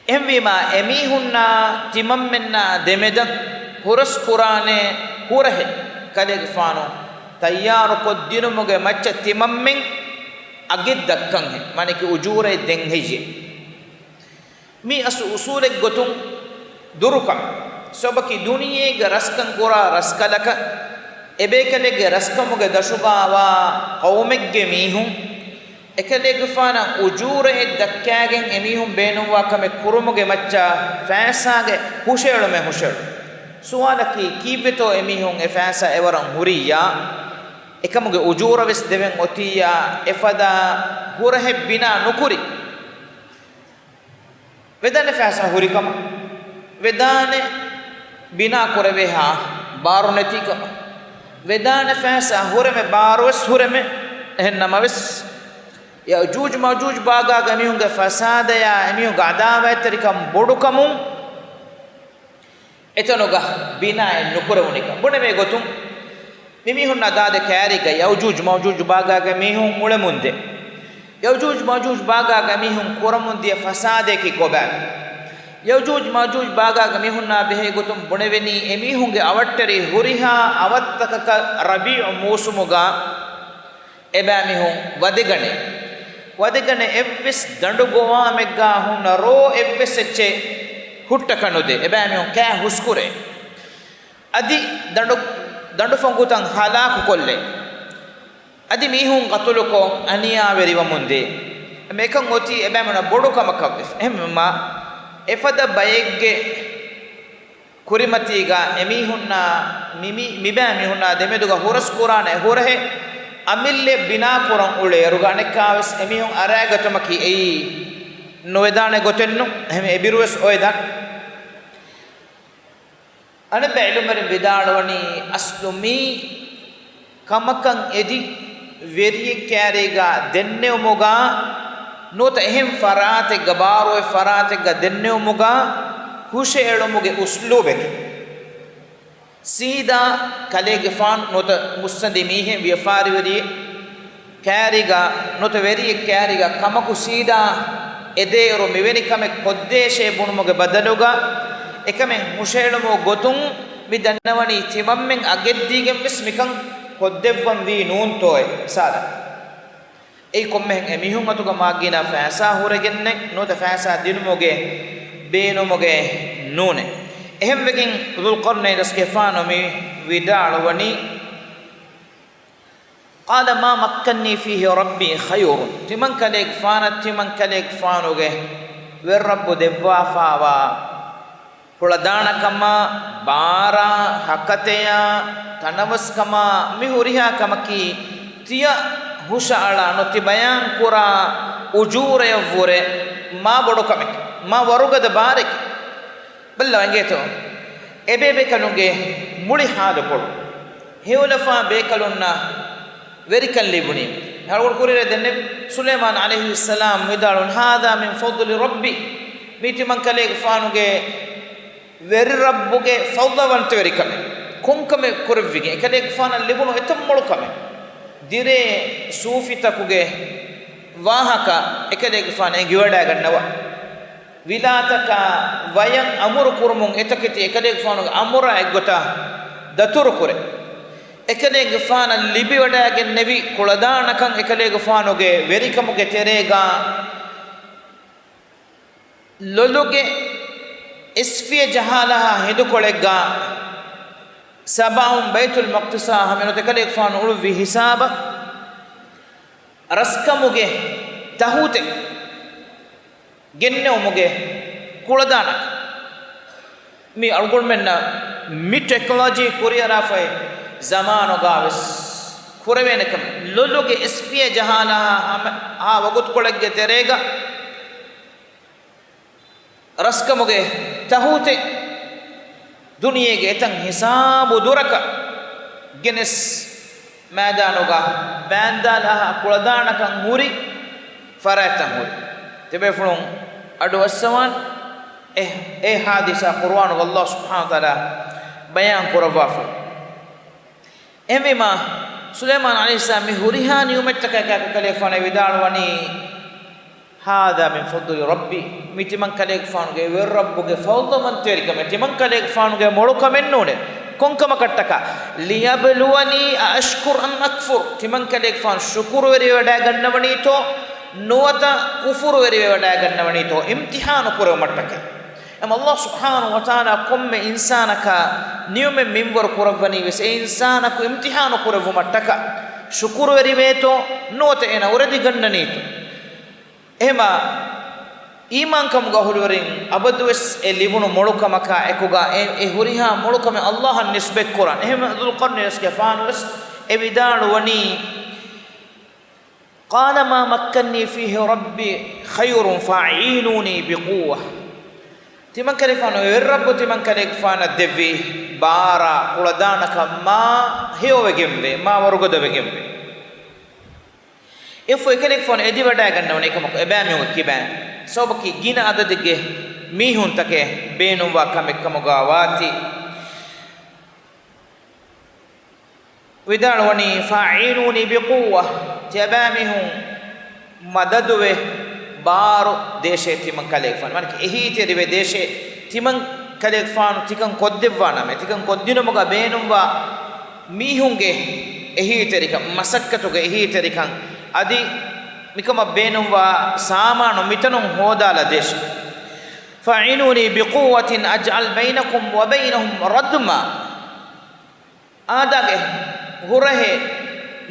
އެހެންވީމާ، އެމީހުންނާ ތިމަންމެންނާ ދެމެދަށް ހުރަސް ކުރާނެ ހުރަހެއް ކަލޭގެފާނު ތައްޔާރުކޮށްދިނުމުގެ މައްޗަށް ތިމަންމެން އަގެއް ދައްކަންހެން، މާނައަކީ އުޖޫރައެއް ދެން ހެއްޔޭ؟ މީ އަސްލު އުސޫލެއްގޮތުން ދުރުކަމެއް. ސަބަބަކީ ދުނިޔޭގަ ރަސްކަން ކުރާ ރަސްކަލަކަށް އެބޭކަލެއްގެ ރަސްކަމުގެ ދަށުގާވާ ޤައުމެއްގެ މީހުން އެކަލޭގެފާނަށް އުޖޫރައެއް ދައްކާގެން އެމީހުން ބޭނުންވާ ކަމެއް ކުރުމުގެ މައްޗަށް ފައިސާގެ ހުށައެޅުމެއް ހުށައެޅުނު. ސުވާލަކީ، ކީއްވެތޯ އެމީހުން އެ ފައިސާ އެވަރަށް ހުރިއްޔާ؟ އެކަމުގެ އުޖޫރަވެސް ދެވެން އޮތިއްޔާ؟ އެފަދަ ހުރަހެއް ބިނާ ނުކުރި؟ ވެދާނެ ފައިސާ ހުރިކަމަށް، ވެދާނެ ބިނާ ކުރެވޭހާ ބާރު ނެތީކަމަށް، ވެދާނެ ފައިސާ ހުރެމެ، ބާރުވެސް ހުރެމެ. އެހެން ނަމަވެސް، ޔައުޖޫޖް މައުޖޫޖް ބާގާގެ މީހުންގެ ފަސާދަޔާ އެމީހުންގެ އަދާވާތްތެރިކަން ބޮޑުކަމުން އެތަނުގަ ބިނާއެއް ނުކުރެވުނީކަން ބުނެވޭ ގޮތުން، މިމީހުންނާ ދާދެ ކައިރީގަ ޔައުޖޫޖް މައުޖޫޖް ބާގާގެ މީހުން އުޅެމުންދޭ. ޔައުޖޫޖް މައުޖޫޖް ބާގާގެ މީހުން ކުރަމުންދިޔަ ފަސާދަޔަކީ ކޮބާ؟ ޔައުޖޫޖް މައުޖޫޖް ބާގާގެ މީހުންނާ ބެހޭ ގޮތުން ބުނެވެނީ، އެމީހުންގެ އަވަށްޓެރި ހުރިހާ އަވަށްތަކަކަށް ރަބީޢު މޫސުމުގަ އެބައިމީހުން ވަދެގަނެ، ވަދެގަނެ އެއްވެސް ދަނޑުގޮވާމެއްގާ ހުންނަ ރޯ އެއްވެސް އެއްޗެއް ހުއްޓަކަށް ނުދޭ. އެބައިމީހުން ކާ ހުސްކުރޭ. އަދި ދަނޑު، ދަނޑުފަންގުތައް ހަލާކުކޮށްލޭ. އަދި މީހުން ގަތުލުކޮށް އަނިޔާވެރިވަމުންދޭ. މިކަން އޮތީ އެބައިމީހުންނަށް ބޮޑު ކަމަކަށްވެފަ. އެހެންވީމާ، އެފަދަ ބައެއްގެ ކުރިމަތީގަ އެމީހުންނާ މި، މި، މިބައިމީހުންނާ ދެމެދުގަ ހުރަސްކުރާނެ ހުރަހެއް އަމިއްލައަށް ބިނާކުރަން އުޅޭއިރުގަ އަނެއްކާވެސް އެމީހުން އަރާގަތުމަކީ އެއީ ނުވެދާނެ ގޮތެއްނު. އެހެން އެބިރުވެސް އޮވެދާނެ. އަނެއްބައި ޢިލްމުވެރިން ވިދާޅުވަނީ، އަސްލު މީ ކަމަކަށް އެދި ވެރިއެއް ކާރީގަ ދެންނެވުމުގަ ނުވަތަ އެހެން ފަރާތެއްގަ، ބާރުއޮތް ފަރާތެއްގަ ދެންނެވުމުގަ ހުށައެޅުމުގެ އުސްލޫބެކެ. ސީދާ ކަލޭގެފާނު ނުވަތަ މުއްސަނދި މީހެއް، ވިޔަފާރިވެރިއެއް ކާރީގަ ނުވަތަ ވެރިއެއް ކާރީގަ ކަމަކު ސީދާ އެދޭއިރު މިވެނި ކަމެއް ކޮށްދޭށޭ ބުނުމުގެ ބަދަލުގަ އެކަމެއް ހުށައެޅުމުގެ ގޮތުން މި ދަންނަވަނީ ތިމަންމެން އަގެއްދީގެން ވެސް މިކަން ކޮށްދެއްވަން ވީ ނޫންތޯއޭ؟ މިސާލަކަށް، އެއީ ކޮންމެހެން އެމީހުން އަތުގަ މާގިނަ ފައިސާ ހުރެގެންނެއް ނުވަތަ ފައިސާ ދިނުމުގެ ބޭނުމުގެ ނޫނެއް. އެހެންވެގެން ޛުލްޤަރްނައިން ރަސްގެފާނު މި ވިދާޅުވަނީ، قال ما مكني فيه ربي خير. ތިމަން ކަލޭގެފާނަށް ތިމަން ކަލޭގެފާނުގެ ވެރިރައްބު ދެއްވާފާވާ ކުޅަދާނަކަމާ، ބާރާ، ހަކަތަޔާ، ތަނަވަސްކަމާ، މި ހުރިހާ ކަމަކީ ތިޔަ ހުށައަޅާ ނުވަތަ ތި ބަޔާންކުރާ އުޖޫރަޔަށްވުރެ މާ ބޮޑު ކަމެކޭ، މާ ވަރުގަދަ ބާރެކޭ. ބައްލަވާ އިނގޭތޯ، އެބޭބޭކަލުންގެ މުޅި ޙާލުކޮޅު. ހެޔޮލަފާ ބޭކަލުންނަށް ވެރިކަން ލިބުނީ. އަޅުގަނޑު ކުރިއަރައަށް ދެންނެވި ސުލައިމާނު ޢަލައިހިއްސަލާމް ވިދާޅުވި، هذا من فضل ربي. މީ ތިމަން ކަލޭގެފާނުގެ ވެރިރައްބުގެ ފަޟްލުވަންތަވެރިކަމެއް. ކޮންކަމެއް ކުރެއްވިގެން އެކަލޭގެފާނަށް ލިބުނު އެތައް މޮޅު ކަމެއް. ދިރޭ ސޫފިތަކުގެ ވާހަކަ އެކަލޭގެފާނު އެނގިވަޑައިގަންނަވާ. ވިލާތަކާ ވަޔަށް އަމުރު ކުރުމުން އެތަކެތި އެކަލޭގެފާނުގެ އަމުރާ އެއްގޮތަށް ދަތުރުކުރޭ. އެކަލޭގެފާނަށް ލިބިވަޑައިގެންނެވި ކުޅަދާނަކަން އެކަލޭގެފާނުގެ ވެރިކަމުގެ ތެރޭގަ ލޮލުގެ އިސްފިޔަ ޖަހާލާހާ ހިނދުކޮޅެއްގަ ސަބާއުން ބައިތުލް މަޤްދިސާ ހަމަ ނުވަތަ އެކަލޭގެފާނު އުޅުއްވި ހިސާބަށް ރަސްކަމުގެ ތަހޫތެއް ގެންނެވުމުގެ ކުޅަދާނަ މި އަޅުގަނޑުމެންނަށް މި ޓެކްނޮލޮޖީ ކުރިއަރާފައި ޒަމާނުގަ ވެސް ކުރެވޭނެ ކަމެއް. ލޮލުގެ އިސްފިޔަ ޖަހާލާ ހަމަ އާ ވަގުތުކޮޅެއްގެ ތެރޭގަ ރަސްކަމުގެ ތަހޫތެއް ދުނިޔޭގެ އެތައް ހިސާބު ދުރަކަށް ގެނެސް މައިދާނުގަ ބާންދާލާހާ ކުޅަދާނަކަން ހުރި ފަރާތްތައް ހުރި. ތިބޭފުޅުން އަޑު އައްސަވާން އެ، އެ ހާދިސާ ޤުރުއާނުގަ ﷲ ސުބްޙާނަހޫ ވަތަޢާލާ ބަޔާން ކުރައްވާފަ. އެހެންވީމާ، ސުލައިމާނު ޢަލައިހިއްސަލާމް މި ހުރިހާ ނިޢުމަތްތަކާ ކަލޭގެފާނު ވިދާޅުވަނީ، ހާޛާ މިން ފަޟްލި ރައްބީ، މި ތިމަން ކަލޭގެފާނުގެ ވެރި ރައްބުގެ ފަޟްލުވަންތަވެރިކަމެއް، ތިމަން ކަލޭގެފާނުގެ މޮޅުކަމެއް ނޫނޭ. ކޮންކަމަކަށްޓަކާ؟ لِيَبْلُوَنِي أَأَشْكُرُ أَمْ أَكْفُرُ، ތިމަން ކަލޭގެފާނު ޝުކުރުވެރިވެވަޑައިގަންނަވަނީތޯ، ނުވަތަ ކުފުރުވެރިވެވަޑައިގަންނަވަނީތޯ، އިމްތިޙާނު ކުރެވުމަށްޓަކައި. އެމަ ﷲ ސުބްޙާނަހޫ ވަތަޢާލާ ކޮންމެ އިންސާނަކާ ނިޢުމަތް މިންވަރު ކުރައްވަނީ ވެސް އެ އިންސާނަކު އިމްތިޙާނު ކުރެއްވުމަށްޓަކާ، ޝުކުރުވެރިވޭތޯ ނުވަތަ އޭނަ އުރެދިގަންނަނީތޯ. އެހެމަ އީމާންކަމުގަ އުޅުވަރިން އަބަދުވެސް އެ ލިބުނު މޮޅުކަމަކާ އެކުގަ އެ، އެ ހުރިހާ މޮޅުކަމެއް ﷲ އަށް ނިސްބަތްކުރާން. އެހެމަ ޛުލްޤަރްނައިންގެފާނުވެސް އެ ވިދާޅުވަނީ، قَالَ مَا مَكَّنِّي فِيهِ رَبِّي خَيْرٌ فَأَعِينُونِي بِقُوَّةٍ. ތިމަން ކަލޭގެފާނު ވެރި ރައްބު ތިމަން ކަލޭގެފާނަށް ދެއްވި ބާރާ ކުޅަދާނަކަން މާ ހެޔޮވެގެންވޭ، މާ ވަރުގަދަވެގެންވޭ. އެއަށްފަހު އެކަލޭގެފާނު އެދިވަޑައިގަންނަވަނީ އެކަމަކު އެބައިމީހުންގެ ކިބައިން. ސަބަބަކީ ގިނަ އަދަދެއްގެ މީހުންތަކެއް ބޭނުންވާ ކަމެއް ކަމުގަ ވާތީ. ވިދާޅުވަނީ، فَأَعِينُونِي بِقُوَّةٍ، ތިޔަބައިމީހުން މަދަދުވެ ބާރު ދޭށޭ ތިމަން ކަލޭގެފާނު. މާނައަކީ އެހީތެރިވެ ދޭށޭ ތިމަން ކަލޭގެފާނު ތިކަން ކޮށްދެއްވާނަމޭ، ތިކަން ކޮށްދިނުމުގަ ބޭނުންވާ މީހުންގެ އެހީތެރިކަން، މަސައްކަތުގެ އެހީތެރިކަން، އަދި މިކަމަށް ބޭނުންވާ ސާމާނު މިތަނުން ހޯދާލަ ދޭށޭ. فَأَعِينُونِي بِقُوَّةٍ أَجْعَلْ بَيْنَكُمْ وَبَيْنَهُمْ رَدْمًا. އާދާގެ ހުރަހެއް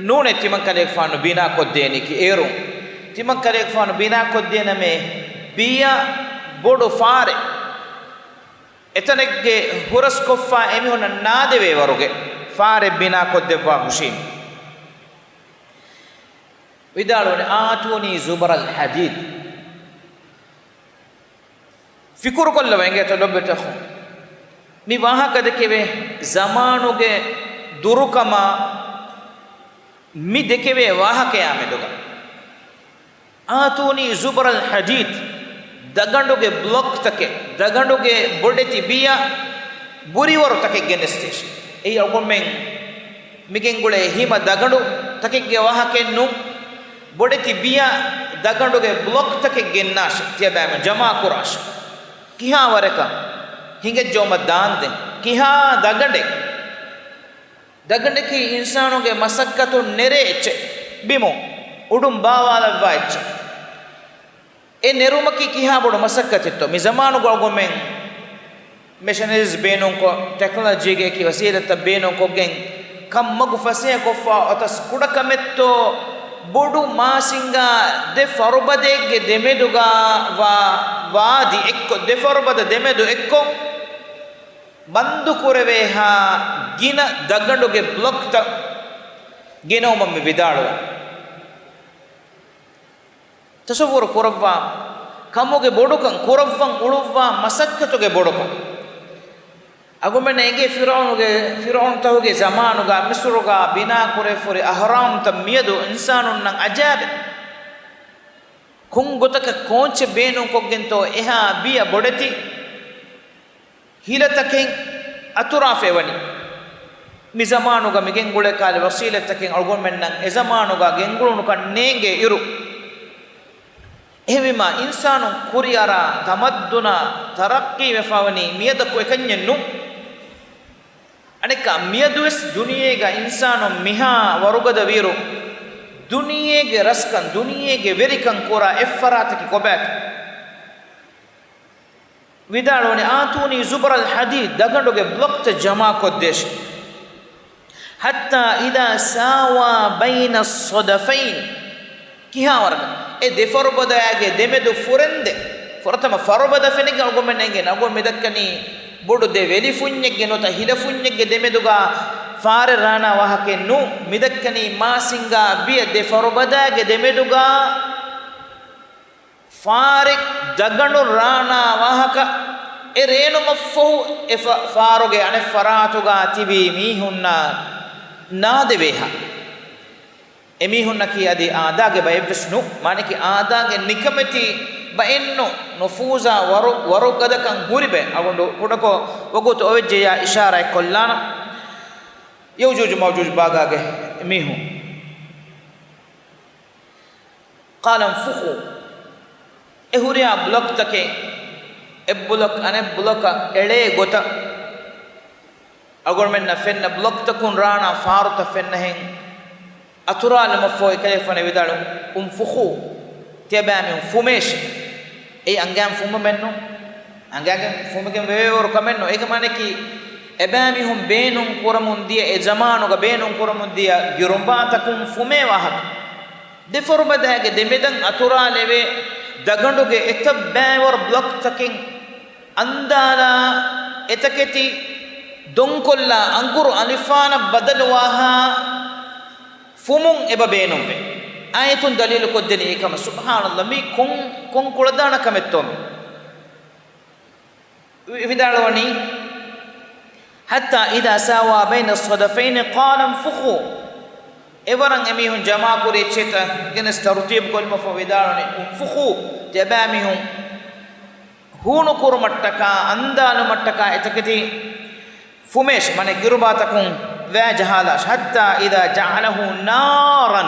ނޫނޭ ތިމަން ކަލޭގެފާނު ބިނާކޮށްދޭނީކީ އޭރުން. ތިމަން ކަލޭގެފާނު ބިނާކޮށްދޭނަމޭ ބިޔަ ބޮޑު ފާރެއް. އެތަނެއްގެ ހުރަސްކޮށްފަ އެމީހުންނަށް ނާދެވޭ ވަރުގެ ފާރެއް ބިނާކޮށްދެއްވާ ހުށީން. ވިދާޅުވަނީ، آتوني زبر الحديد. ފިކުރުކޮށްލަވަ އިނގޭތޯ ލޮބުވެތި އަޚުން. މި ވާހަކަ ދެކެވޭ ޒަމާނުގެ ދުރުކަމާ މި ދެކެވޭ ވާހަކަޔާ މެދުގަ، آتوني زبر الحديد، ދަގަނޑުގެ ބްލޮކްތަކެއް، ދަގަނޑުގެ ބޮޑެތި ބިޔަ ބުރިވަރު ތަކެއް ގެނެސްދޭށޭ. އެއީ އަޅުގަނޑުމެން މިގެންގުޅޭ ހިމަ ދަގަނޑު ތަކެއްގެ ވާހަކައެއް ނޫން. ބޮޑެތި ބިޔަ ދަގަނޑުގެ ބްލޮކް ތަކެއް ގެންނާށޭ، ތިޔަބައިމީހުން ޖަމާކުރާށޭ. ކިހާ ވަރަކަށް؟ ހިނގައްޖައުމަށް ދާންދެން. ކިހާ ދަގަނޑެއް؟ ދަގަނޑަކީ އިންސާނުގެ މަސައްކަތުން ނެރޭ އެއްޗެއް، ބިމުން އުޑުން ބާވާލައްވާ އެއްޗެއް. އެ ނެރުމަކީ ކިހާ ބޮޑު މަސައްކަތެއްތޯ؟ މި ޒަމާނުގަ އަޅުގަނޑުމެން މެޝިނަރީޒް ބޭނުންކޮށް، ޓެކްނޮލޮޖީގެ އެކި ވަސީލަތްތައް ބޭނުންކޮށްގެން، ކަންމަގު ފަސޭހަކޮށްފަ އޮތަސް ކުޑަކަމެއްތޯ، ބޮޑު މާސިންގާ ދެ ފަރުބަދައެއްގެ ދެމެދުގަ ވާ ވާދި އެއްކޮށް، ދެ ފަރުބަދަ ދެމެދު އެއްކޮށް، ބަންދުކުރެވޭހާ ގިނަ ދަގަނޑުގެ ބްލޮކްތައް ގެނައުމަށް މި ވިދާޅުވަނީ. ތަޞައްވުރު ކުރައްވާ ކަމުގެ ބޮޑުކަން، ކުރައްވަން އުޅުއްވާ މަސައްކަތުގެ ބޮޑުކަން. އަޅުގަނޑުމެންނަށް އެނގޭ ފިރުޢައުނުގެ، ފިރުޢައުނުތަކުގެ ޒަމާނުގަ މިޞްރުގަ ބިނާކުރެވިފަހުރި އަހްރާމްތައް މިއަދު އިންސާނުންނަށް އަޖައިބޭ. ކޮން ގޮތަކަށް ކޯންޗެއް ބޭނުންކޮށްގެންތޯ އެހާ ބިޔަ ބޮޑެތި ހިލަތަކެއް އަތުރާފައިވަނީ. މި ޒަމާނުގަ މިގެންގުޅޭ ކަހަލަ ވަސީލަތްތަކެއް އަޅުގަނޑުމެންނަށް އެ ޒަމާނުގަ ގެންގުޅުނުކަން ނޭނގޭ އިރު، އެހެންވީމާ އިންސާނުން ކުރިއަރާ ތަމައްދުނާ ތަރައްޤީވެފަވަނީ މިއަދަކު އެކަންޏެއް ނޫން. އަނެއްކާ މިއަދުވެސް ދުނިޔޭގަ އިންސާނުން މިހާ ވަރުގަދަ ވިއިރު، ދުނިޔޭގެ ރަސްކަން، ދުނިޔޭގެ ވެރިކަން ކުރާ އެއްފަރާތަކީ ކޮބާތޯ؟ ވިދާޅުވަނީ، آتوني زبر الحديد، ދަގަނޑުގެ ބްލޮކްތައް ޖަމާކޮށްދޭށޭ. حتى إذا ساوى بين الصدفين، ކިހާވަރަކަށް އެ ދެ ފަރުބަދައާގެ ދެމެދު ފުރެންދެ، ފުރަތަމަ ފަރުބަދަ ފެނިގެން އަޅުގަނޑުމެން އެނގޭނެ، އަޅުގަނޑު މި ދައްކަނީ ބޮޑު ދެ ވެލިފުންޏެއްގެ ނުވަތަ ހިލަފުންޏެއްގެ ދެމެދުގަ ފާރެއް ރާނާ ވާހަކައެއް ނޫން. މި ދައްކަނީ މާސިންގާ ބިޔަ ދެ ފަރުބަދައާގެ ދެމެދުގަ ފާރެއް ދަގަނޑު ރާނާ ވާހަކަ. އެ ރޭނުމަށްފަހު އެ ފަ-، ފާރުގެ އަނެއް ފަރާތުގަ ތިބި މީހުންނަށް ނާދެވޭހާ. އެމީހުންނަކީ އަދި އާދާގެ ބައެއްވެސް ނޫން. މާނަކީ އާދާގެ ނިކަމެތި ބައެއްނު، ނުފޫޒާ ވަރު-، ވަރުގަދަކަން ހުރި ބައެއް. އަގުނޑު ކުޑަކޮށް ވަގުތު އޮވެއްޖެޔާ އިޝާރާތް ކޮށްލާނަން. ޔައުޖޫޖު މައުޖޫޖު ބާގާގެ މީހުން. قال انفخوا. އެ ހުރިހާ ބްލޮކްތަކެއް އެއް ބްލޮކް އަނެއް ބްލޮކަށް އެޅޭ ގޮތަށް، އަޅުގަނޑުމެންނަށް ފެންނަ ބްލޮކްތަކުން ރާނާ ފާރުތައް ފެންނަހެން އަތުރާލުމަށްފަހު އެކަލޭގެފާނު ވިދާޅު، انفخوا، ތިޔަބައިމީހުން ފުމޭށޭ. އެއީ އަނގައިން ފުމުމެއްނު، އަނގައިގެން ފުމިގެން ވެވޭވަރު ކަމެއްނު. އޭގެ މާނައަކީ، އެބައިމީހުން ބޭނުން ކުރަމުން ދިޔަ، އެ ޒަމާނުގަ ބޭނުން ކުރަމުން ދިޔަ ގިރުނބާތަކުން ފުމޭ ވާހަކަ. ދެ ފަރުބަދައިގެ ދެމެދަށް އަތުރާލެވޭ ދަގަނޑުގެ އެތައް ބައިވަރު ބްލޮކްތަކެއް އަންދާލާ، އެތަކެތި ދޮންކޮށްލާ، އަނގުރު އަލިފާނަށް ބަދަލުވާހާ ފުމުން އެބަ ބޭނުންވޭ. އާޔަތުން ދަލީލު ކޮށްދެނީ އެކަމަށް. ސުބްޙާނަﷲ، މީ ކޮން، ކޮން ކުޅަދާނަ ކަމެއްތޯ މީ؟ ވި-، ވިދާޅުވަނީ، حتى إذا ساوى بين الصدفين قال انفخوا. އެވަރަށް އެމީހުން ޖަމާކުރި އެއްޗެތަ ގެނެސް ތަރުތީބު ކޮށްލުމަށްފަހު ވިދާޅުވަނީ، انفخوا، ތިޔަބައިމީހުން ހޫނުކުރުމަށްޓަކާ، އަންދާލުމަށްޓަކާ އެތަކެތި ފުމޭށޭ، މާނަ ގިރުބާތަކުން ވައި ޖަހާލާށޭ. حتى إذا جعله نارا.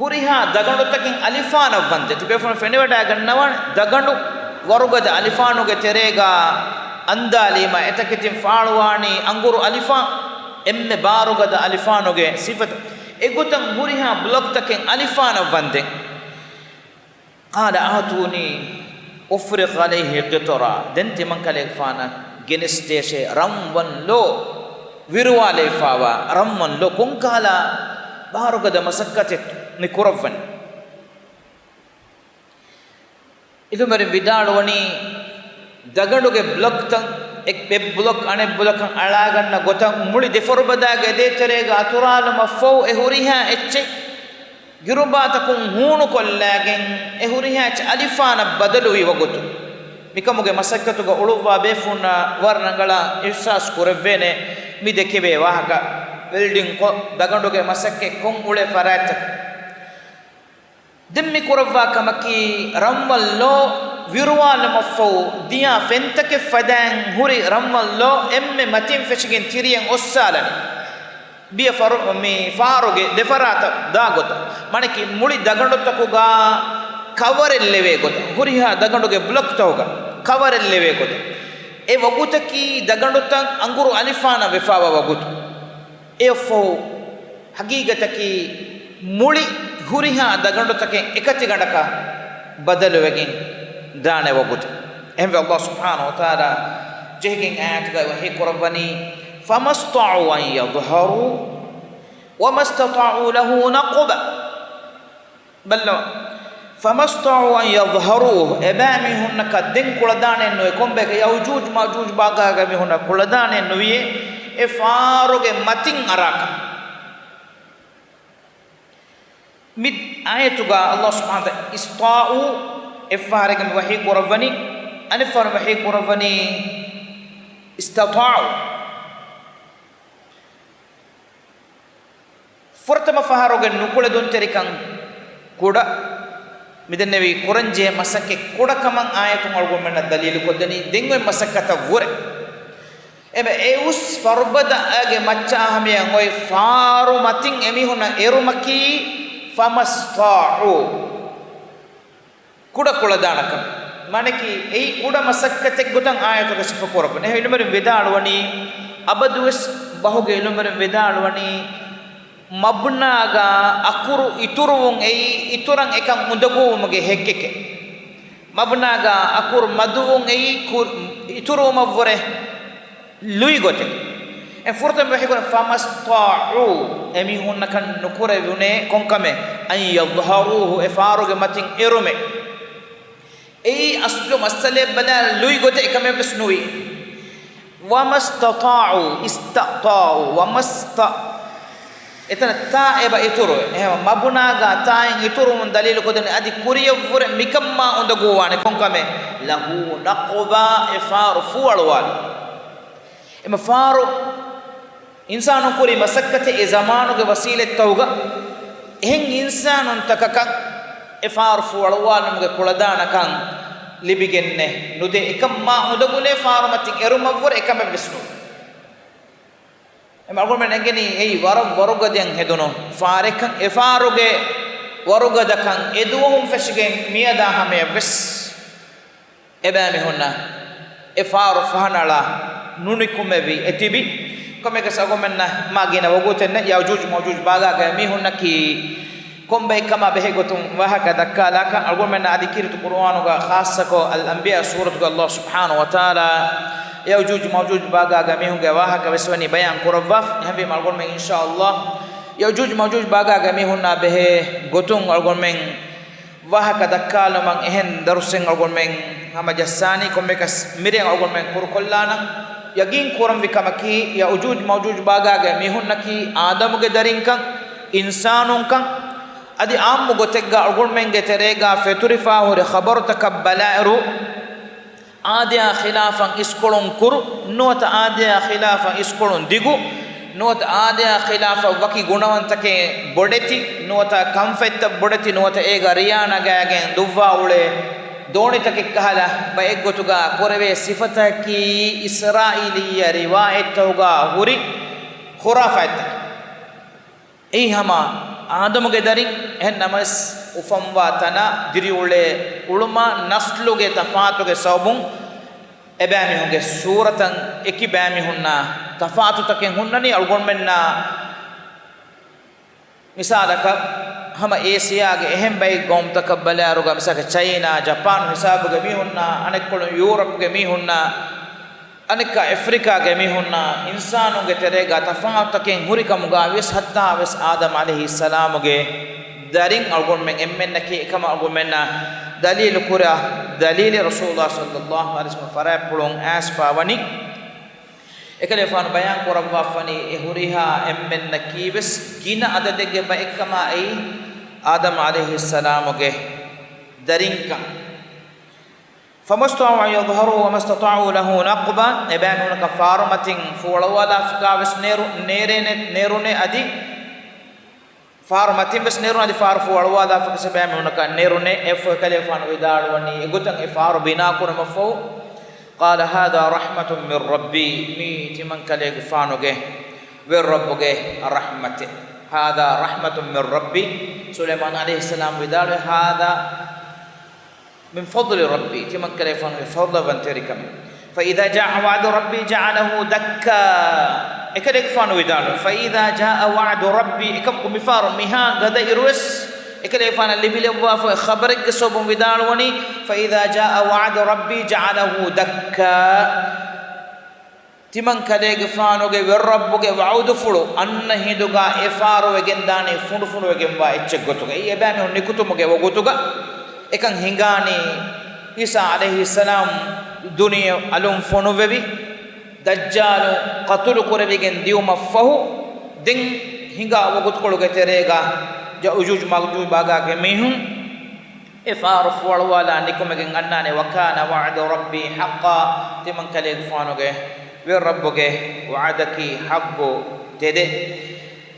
ހުރިހާ ދަގަނޑުތަކެއް އަލިފާނަށް ވަންދެން. ތިބޭފުޅުން ފެނިވަޑައިގަންނަވާނެ، ދަގަނޑު ވަރުގަދަ އަލިފާނުގެ ތެރޭގަ އަންދާލީމަ، އެތަކެތިން ފާޅުވާނީ އަނގުރު އަލިފާން، އެންމެ ބާރުގަދަ އަލިފާނުގެ ސިފަތައް. އެގޮތަށް ހުރިހާ ބްލޮކްތަކެއް އަލިފާނަށް ވަންދެން. قال آتوني أفرغ عليه قطرا. ދެން ތިމަންކަލޭގެފާނަށް ގެނެސްދޭށޭ ރަންވަން ލޯ، ވިރުވާލެވިފާވާ ރަންވަން ލޯ. ކޮންކަހަލަ ބާރުގަދަ މަސައްކަތެއް މި ކުރައްވަނީ؟ އިލުމެރިން ވިދާޅުވަނީ، ދަގަނޑުގެ ބްލޮކްތައް އެއް، އެއް ބްލޮކް އަނެއް ބްލޮކަށް އަޅާގަންނަ ގޮތަށް މުޅި ދެ ފަރުބަދައިގެ ދޭތެރޭގަ އަތުރާލުމަށްފަހު އެ ހުރިހާ އެއްޗެއް ގިރުބާތަކުން ހޫނުކޮށްލައިގެން އެ ހުރިހާ އެއްޗެއް އަލިފާނަށް ބަދަލުވި ވަގުތު، މިކަމުގެ މަސައްކަތުގަ އުޅުއްވާ ބޭފުޅުންނަށް ވަރަށް ރަނގަޅަށް އިޙްސާސް ކުރެވޭނެ މި ދެކެވޭ ވާހަކަ. ވެލްޑިން ކޮށް ދަގަނޑުގެ މަސައްކަތް ކޮށް އުޅޭ ފަރާތްތަކަށް. ދެން މި ކުރައްވާ ކަމަކީ، ރަންވަން ލޯ ވިރުވާލުމަށްފަހު ދިޔާ ފެންތަކެއް ފަދައިން ހުރި ރަންވަން ލޯ އެންމެ މަތިން ފެށިގެން ތިރިއަށް އޮއްސާލަނީ. ބިޔަ ފަރު-، މި ފާރުގެ ދެފަރާތަށް ދާ ގޮތަށް، މާނައަކީ މުޅި ދަގަނޑުތަކުގަ ކަވަރެއް ލެވޭ ގޮތަށް، ހުރިހާ ދަގަނޑުގެ ބްލޮކްތަކުގަ ކަވަރެއް ލެވޭ ގޮތަށް. އެ ވަގުތަކީ ދަގަނޑުތައް އަނގުރު އަލިފާނަށް ވެފާވާ ވަގުތު. އެއަށްފަހު ހަގީގަތަކީ މުޅި ހުރިހާ ދަގަނޑުތަކެއް އެކަތިގަނޑަކަށް ބަދަލުވެގެން ދާނެ ވަގުތު. އެހެންވެ، ﷲ ސުބްޙާނަހޫ ވަތަޢާލާ ޖެހިގެން އާޔަތުގައި ވަޙީ ކުރައްވަނީ، فما استطاعوا أن يظهروه وما استطاعوا له نقبا. ބައްލަވާ. فما استطاعوا أن يظهروه، އެބައިމީހުންނަކަށް ދެން ކުޅަދާނެއެއް ނުވޭ. ކޮންބަޔަކަށް؟ ޔައުޖޫޖު މައުޖޫޖު ބާގާގެ މީހުންނަށް ކުޅަދާނެއެއް ނުވިޔޭ އެ ފާރުގެ މަތިން އަރާކަށް. މި އާޔަތުގަ ﷲ ސުބްޙާނަހޫ ވަތަޢާލާ އިސްތިޠާޢޫ އެއްފަހަރެއްގަ މި ވަޙީ ކުރައްވަނީ، އަނެއްފަހަރު ވަޙީ ކުރައްވަނީ އިސްތިޠާޢޫ. ފުރަތަމަ ފަހަރުގެ ނުކުޅެދުންތެރިކަން ކުޑަ، މިދެންނެވި ކުރަންޖެހޭ މަސައްކަތް ކުޑަކަމަށް އާޔަތުން އަޅުގަނޑުމެންނަށް ދަލީލުކޮށްދެނީ. ދެން އޮތް މަސައްކަތަށް ވުރެ. އެބަ އެއުސް ފަރުބަދައިގެ މައްޗަށް އަހަމިޔަތް އޮތް ފާރު މަތިން އެމީހުންނަށް އެރުމަކީ، فما استطاعوا. ކުޑަ ކުޅަދާނަކަން. މާނައަކީ، އެއީ ކުޑަ މަސައްކަތެއްގޮތަށް އާޔަތުގަ ސިފަކުރައްވަނީ. އެހެން އިލްމުވެރިން ވިދާޅުވަނީ، އަބަދުވެސް ބަހުގެ އިލްމުވެރިން ވިދާޅުވަނީ، މަބްނާގަ އަކުރު އިތުރުވުން އެއީ، އިތުރަށް އެކަން އުނދަގޫވުމުގެ ހެއްކެކޭ. މަބްނާގަ އަކުރު މަދުވުން އެއީ، ކު-، އިތުރުވުމަށްވުރެ ލުއި ގޮތެއް. އެ ފުރަތަމަ ވަޙީކުރަން، فما استطاعوا، އެމީހުންނަކަށް ނުކުރެވުނޭ ކޮންކަމެއް؟ أن يظهروه، އެ ފާރުގެ މަތިން އެރުމެއް. އެއީ އަސްލު މައްސަލައެއް ބަލާ ލުއި ގޮތެއް އެކަމެއްވެސް ނުވި. وما استطاعوا، استطاعوا، وما است-، އެތަނަށް ތާ އެބަ އިތުރުވޭ. އެހެން މަބުނާގާ ތާއިން އިތުރުވުން ދަލީލުކޮށްދެނީ އަދި ކުރިޔަށްވުރެ މިކަންމާ އުނދަގޫވާނެ ކޮންކަމެއް؟ ލަހޫ ނަޤުބާ، އެ ފާރު ފޫއަޅުވާލި. އެމަ ފާރު އިންސާނުން ކުރި މަސައްކަތެއް އެ ޒަމާނުގެ ވަސީލަތްތަކުގަ އެހެން އިންސާނުންތަކަކަށް އެ ފާރު ފުވަޅުވާލުމުގެ ކުޅަދާނަކަން ލިބިގެންނެއް ނުދޭ. އެކަން މާ އުނދަގުލޭ ފާރުމަތިން އެރުމަށްވުރެ އެކަމެއްވެސް ނޫން. އެމަ އަޅުގަނޑުމެން އެނގެނީ އެއީ ވަރަށް ވަރުގަދައިން ހެދުނު ފާރެއްކަން. އެ ފާރުގެ ވަރުގަދަކަން އެ ދުވަހުން ފެށިގެން މިއަދާ ހަމަޔަށްވެސް އެބައިމީހުންނަށް އެ ފާރު ފަހަނަޅާ ނުނިކުމެވި އެތިބި. ކޮންމެއަކަސް އަޅުގަނޑުމެންނަށް މާ ގިނަ ވަގުތެއް ނެތް. ޔައުޖޫޖު މައުޖޫޖު ބާގާގައި މީހުންނަކީ ކޮންބައެއްކަމާ ބެހޭ ގޮތުން ވާހަކަ ދައްކާލާކަން އަޅުގަނޑުމެންނަށް އަދި ކީރިތި ޤުރުއާނުގަ ޚާއްޞަކޮށް އަލްއަންބިޔާ ސޫރަތުގަ ﷲ ސުބްޙާނަހޫ ވަތަޢާލާ ޔައުޖޫޖު މައުޖޫޖު ބާގާގަ މީހުންގެ ވާހަކަ ވެސް ވަނީ ބަޔާން ކުރައްވާފަ. އެހެންވީމަ އަޅުގަނޑުމެން އިންޝާﷲ ޔައުޖޫޖު މައުޖޫޖު ބާގާގަ މީހުންނާ ބެހޭ ގޮތުން އަޅުގަނޑުމެން ވާހަކަ ދައްކާލުމަށް އެހެން ދަރުސެއް އަޅުގަނޑުމެން ހަމަޖައްސާނީ. ކޮންމެއަކަސް މިރޭ އަޅުގަނޑުމެން ކުރުކޮށްލާނަން. ޔަގީން ކުރަންވީ ކަމަކީ، ޔައުޖޫޖު މައުޖޫޖު ބާގާގެ މީހުންނަކީ އާދަމުގެ ދަރިންކަން، އިންސާނުންކަން، އަދި އާއްމު ގޮތެއްގަ އަޅުގަނޑުމެންގެ ތެރޭގަ ފެތުރިފާ ހުރި ޚަބަރުތަކަށް ބަލާއިރު، އާދަޔާ ޚިލާފަށް އިސްކޮޅުން ކުރު، ނުވަތަ އާދަޔާ ޚިލާފަށް އިސްކޮޅުން ދިގު، ނުވަތަ އާދަޔާ ޚިލާފަށް ވަކި ގުނަވަންތަކެއް ބޮޑެތި، ނުވަތަ ކަންފަތްތައް ބޮޑެތި، ނުވަތަ އޭގަ ރިޔާ ނަގާގެން ދުއްވާ އުޅޭ ދޯނިތަކެއް ކަހަލަ ބައެއްގޮތުގަ ކުރެވޭ ސިފަތަކީ އިސްރާއީލީ ރިވާޔަތްތަކުގަ ހުރި ޚުރާފާތްތަކެއް. އެއީ ހަމަ އާދަމުގެ ދަރިން، އެހެން ނަމަވެސް އުފަންވާ ތަނާ، ދިރިއުޅޭ އުޅުމާ، ނަސްލުގެ ތަފާތުގެ ސަބަބުން އެބައިމީހުންގެ ސޫރަތަށް އެކި ބައިމީހުންނާ ތަފާތުތަކެއް ހުންނަނީ. އަޅުގަނޑުމެންނާ މިސާލަކަށް ހަމަ އޭސިޔާގެ އެހެން ބައެއް ގައުމުތަކަށް ބަލާއިރުގަ މިސާލަކަށް ޗައިނާ، ޖަޕާން ހިސާބުގެ މީހުންނާ، އަނެއްކޮޅުން ޔޫރަޕްގެ މީހުންނާ، އަނެއްކާ އެފްރިކާގެ މީހުންނާ އިންސާނުންގެ ތެރޭގަ ތަފާތުތަކެއް ހުރިކަމުގަ ވިޔަސް ހައްތާވެސް އާދަމް ޢަލައިހިއްސަލާމުގެ ދަރިން އަޅުގަނޑުމެން އެންމެންނަކީ. އެކަމަށް އަޅުގަނޑުމެންނަށް ދަލީލު ކުރާ ދަލީލެއް ރަސޫލުﷲ ޞައްލަﷲ ޢަލައިހި ވަސައްލަމަ ފަރާތްޕުޅުން އައިސްފާ ވަނީ. އެކަލޭގެފާނު ބަޔާން ކުރައްވާފަވަނީ އެ ހުރިހާ އެންމެންނަކީވެސް ގިނަ އަދަދެއްގެ ބައެއްކަމާ އެއީ އާދަމް ޢަލައިހިއްސަލާމުގެ ދަރިންކަން. فما استطاعوا أن يظهروه وما استطاعوا له نقبا. އެބައިމީހުންނަކަށް ފާރުމަތިން ފުވަޅުވާލާފަކާވެސް ނޭރު-، ނޭރޭނެ-، ނޭރުނޭ އަދި ފާރުމަތިންވެސް ނޭރުން އަދި ފާރު ފުވަޅުވާލާފަކަސް އެބައިމީހުންނަކަށް ނޭރުނޭ. އެއަށްފަހު އެކަލޭގެފާނު ވިދާޅުވަނީ އެގޮތަށް އެ ފާރު ބިނާކުރުމަށްފަހު، قال هذا رحمة من ربي، މީ ތިމަންކަލޭގެފާނުގެ ވެރިރައްބުގެ ރަޙްމަތެއް. هذا رحمة من ربي. ސުލައިމާނު ޢަލައިހިއްސަލާމް ވިދާޅުވި، هذا من فضل ربي، ތިމަންކަލޭގެފާނުގެ ފަޟްލުވަންތެރިކަމެއް. فإذا جاء وعد ربي جعله دكا. އެކަލޭގެފާނު ވިދާޅުވި، فإذا جاء وعد ربي، އެކަމަކު މިފާރު މިހާ ގަދައިރުވެސް އެކަލޭގެފާނަށް ލިބިލައްވާފަ ޚަބަރެއްގެ ސަބަބުން ވިދާޅުވަނީ، فإذا جاء وعد ربي جعله دكا. ތިމަންކަލޭގެފާނުގެ ވެރިރައްބުގެ ވަޢުދުފުޅު އަންނަ ހިނދުގަ އެ ފާރު ވެގެންދާނީ ފުނޑުފުނޑުވެގެންވާ އެއްޗެއްގޮތުގަ. އެއީ އެބައިމީހުން ނިކުތުމުގެ ވަގުތުގަ އެކަން ހިނގާނީ ޢީސާ ޢަލައިހިއްސަލާމް ދުނިޔެ އަލުން ފޮނުއްވެވި، ދައްޖާލު ޤަތުލު ކުރެވިގެން ދިއުމަށްފަހު، ދެން ހިނގާ ވަގުތުކޮޅުގެ ތެރޭގަ ޔައުޖޫޖު މައުޖޫޖު ބާގާގެ މީހުން އެ ފާރު ފުވަޅުވާލާ ނިކުމެގެން އަންނާނެ. وكان وعد ربي حقا، ތިމަންކަލޭގެފާނުގެ ވެރިރައްބުގެ ވަޢުދަކީ ޙައްޤު ތެދެއް.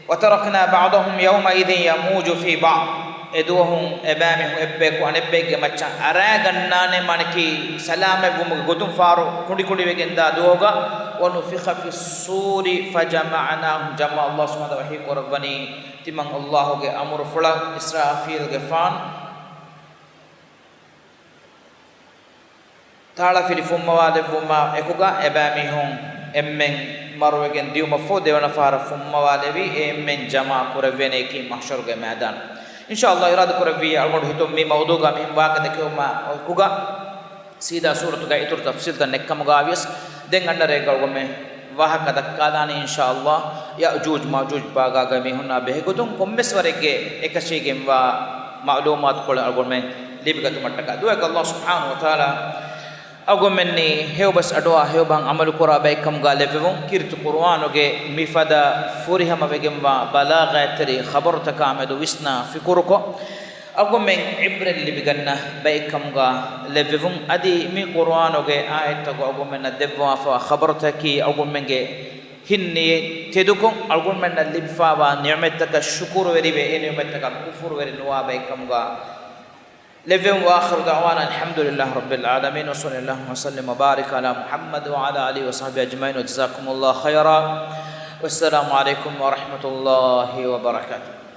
وتركنا بعضهم يومئذ يموج في بعض. އެދުވަހުން އެބައިމީހުން އެއްބަޔަކު އަނެއްބައެއްގެ މައްޗަށް އަރާގަންނާނެ، މާނައަކީ ސަލާމަތްވުމުގެ ގޮތުން ފާރު ކުނޑިކުނޑިވެގެންދާ ދުވަހުގަ. ونفخ في الصور فجمعناهم جمعا. ﷲ ސުބްޙާނަހޫ ވަތަޢާލާ ވަޙީ ކުރައްވަނީ، ތިމަން ﷲގެ އަމުރުފުޅަށް އިސްރާފީލްގެފާނު ތާޅަފިލި ފުއްމަވާލެއްވުމާ އެކުގަ އެބައިމީހުން އެންމެން މަރުވެގެން ދިއުމަށްފަހު ދެވަނަ ފަހަރަށް ފުއްމަވާލެވި އެ އެންމެން ޖަމާ ކުރެވޭނެއަކީ މަޙްޝަރުގެ މައިދާނު. އިންޝާﷲ އިރާދަ ކުރެއްވިއްޔާ އަޅުގަނޑު ހިތުން މި މައުޟޫގަ މިހެން ވާހަކަ ދެކެވުމާ އެކުގަ ސީދާ ސޫރަތުގަ އިތުރު ތަފްސީލްތައް ނެތްކަމުގައިވިޔަސް، ދެން އަންނަ ރޭގަ އަޅުގަނޑުމެން ވާހަކަ ދައްކާލާނީ އިންޝާﷲ ޔައުޖޫޖު މައުޖޫޖު ބާގާގެ މީހުންނާ ބެހޭގޮތުން ކޮންމެސް ވަރެއްގެ އެކަށީގެންވާ މަޢުލޫމާތުކޮޅެއް އަޅުގަނޑުމެން ލިބިގަތުމަށްޓަކާ. ދުޢައެއްގަ ﷲ ސުބްޙާނަހޫ ވަތަޢާލާ އަޅުގަނޑުމެންނީ ހެޔޮބަސް އަޑުއާ ހެޔޮބަހަށް ޢަމަލުކުރާ ބައެއްކަމުގަ ލެއްވެވުން، ކީރިތި ޤުރުއާނުގެ މިފަދަ ފުރިހަމަވެގެންވާ ބަލާޣަތްތެރި ޚަބަރުތަކާމެދު ވިސްނާ ފިކުރުކޮށް، އަޅުގަނޑުމެން ޢިބްރަތް ލިބިގަންނަ ބައެއްކަމުގަ ލެއްވެވުން. އަދި މި ޤުރުއާނުގެ އާޔަތްތަކުގަ އަޅުގަނޑުމެންނަށް ދެއްވާފަވާ ޚަބަރުތަކީ އަޅުގަނޑުމެންގެ ހިންނި ތެދުކޮށް، އަޅުގަނޑުމެންނަށް ލިބިފާވާ ނިޢުމަތްތަކަށް ޝުކުރުވެރިވެ، އެ ނިޢުމަތްތަކަށް ކުފުރުވެރި ނުވާ ބައެއްކަމުގަ ލެއްވެމު. وآخر دعوانا الحمد لله رب العالمين، وصلى الله وسلم وبارك على محمد وعلى آله وصحبه أجمعين، وجزاكم الله خيرا، والسلام عليكم ورحمة الله وبركاته.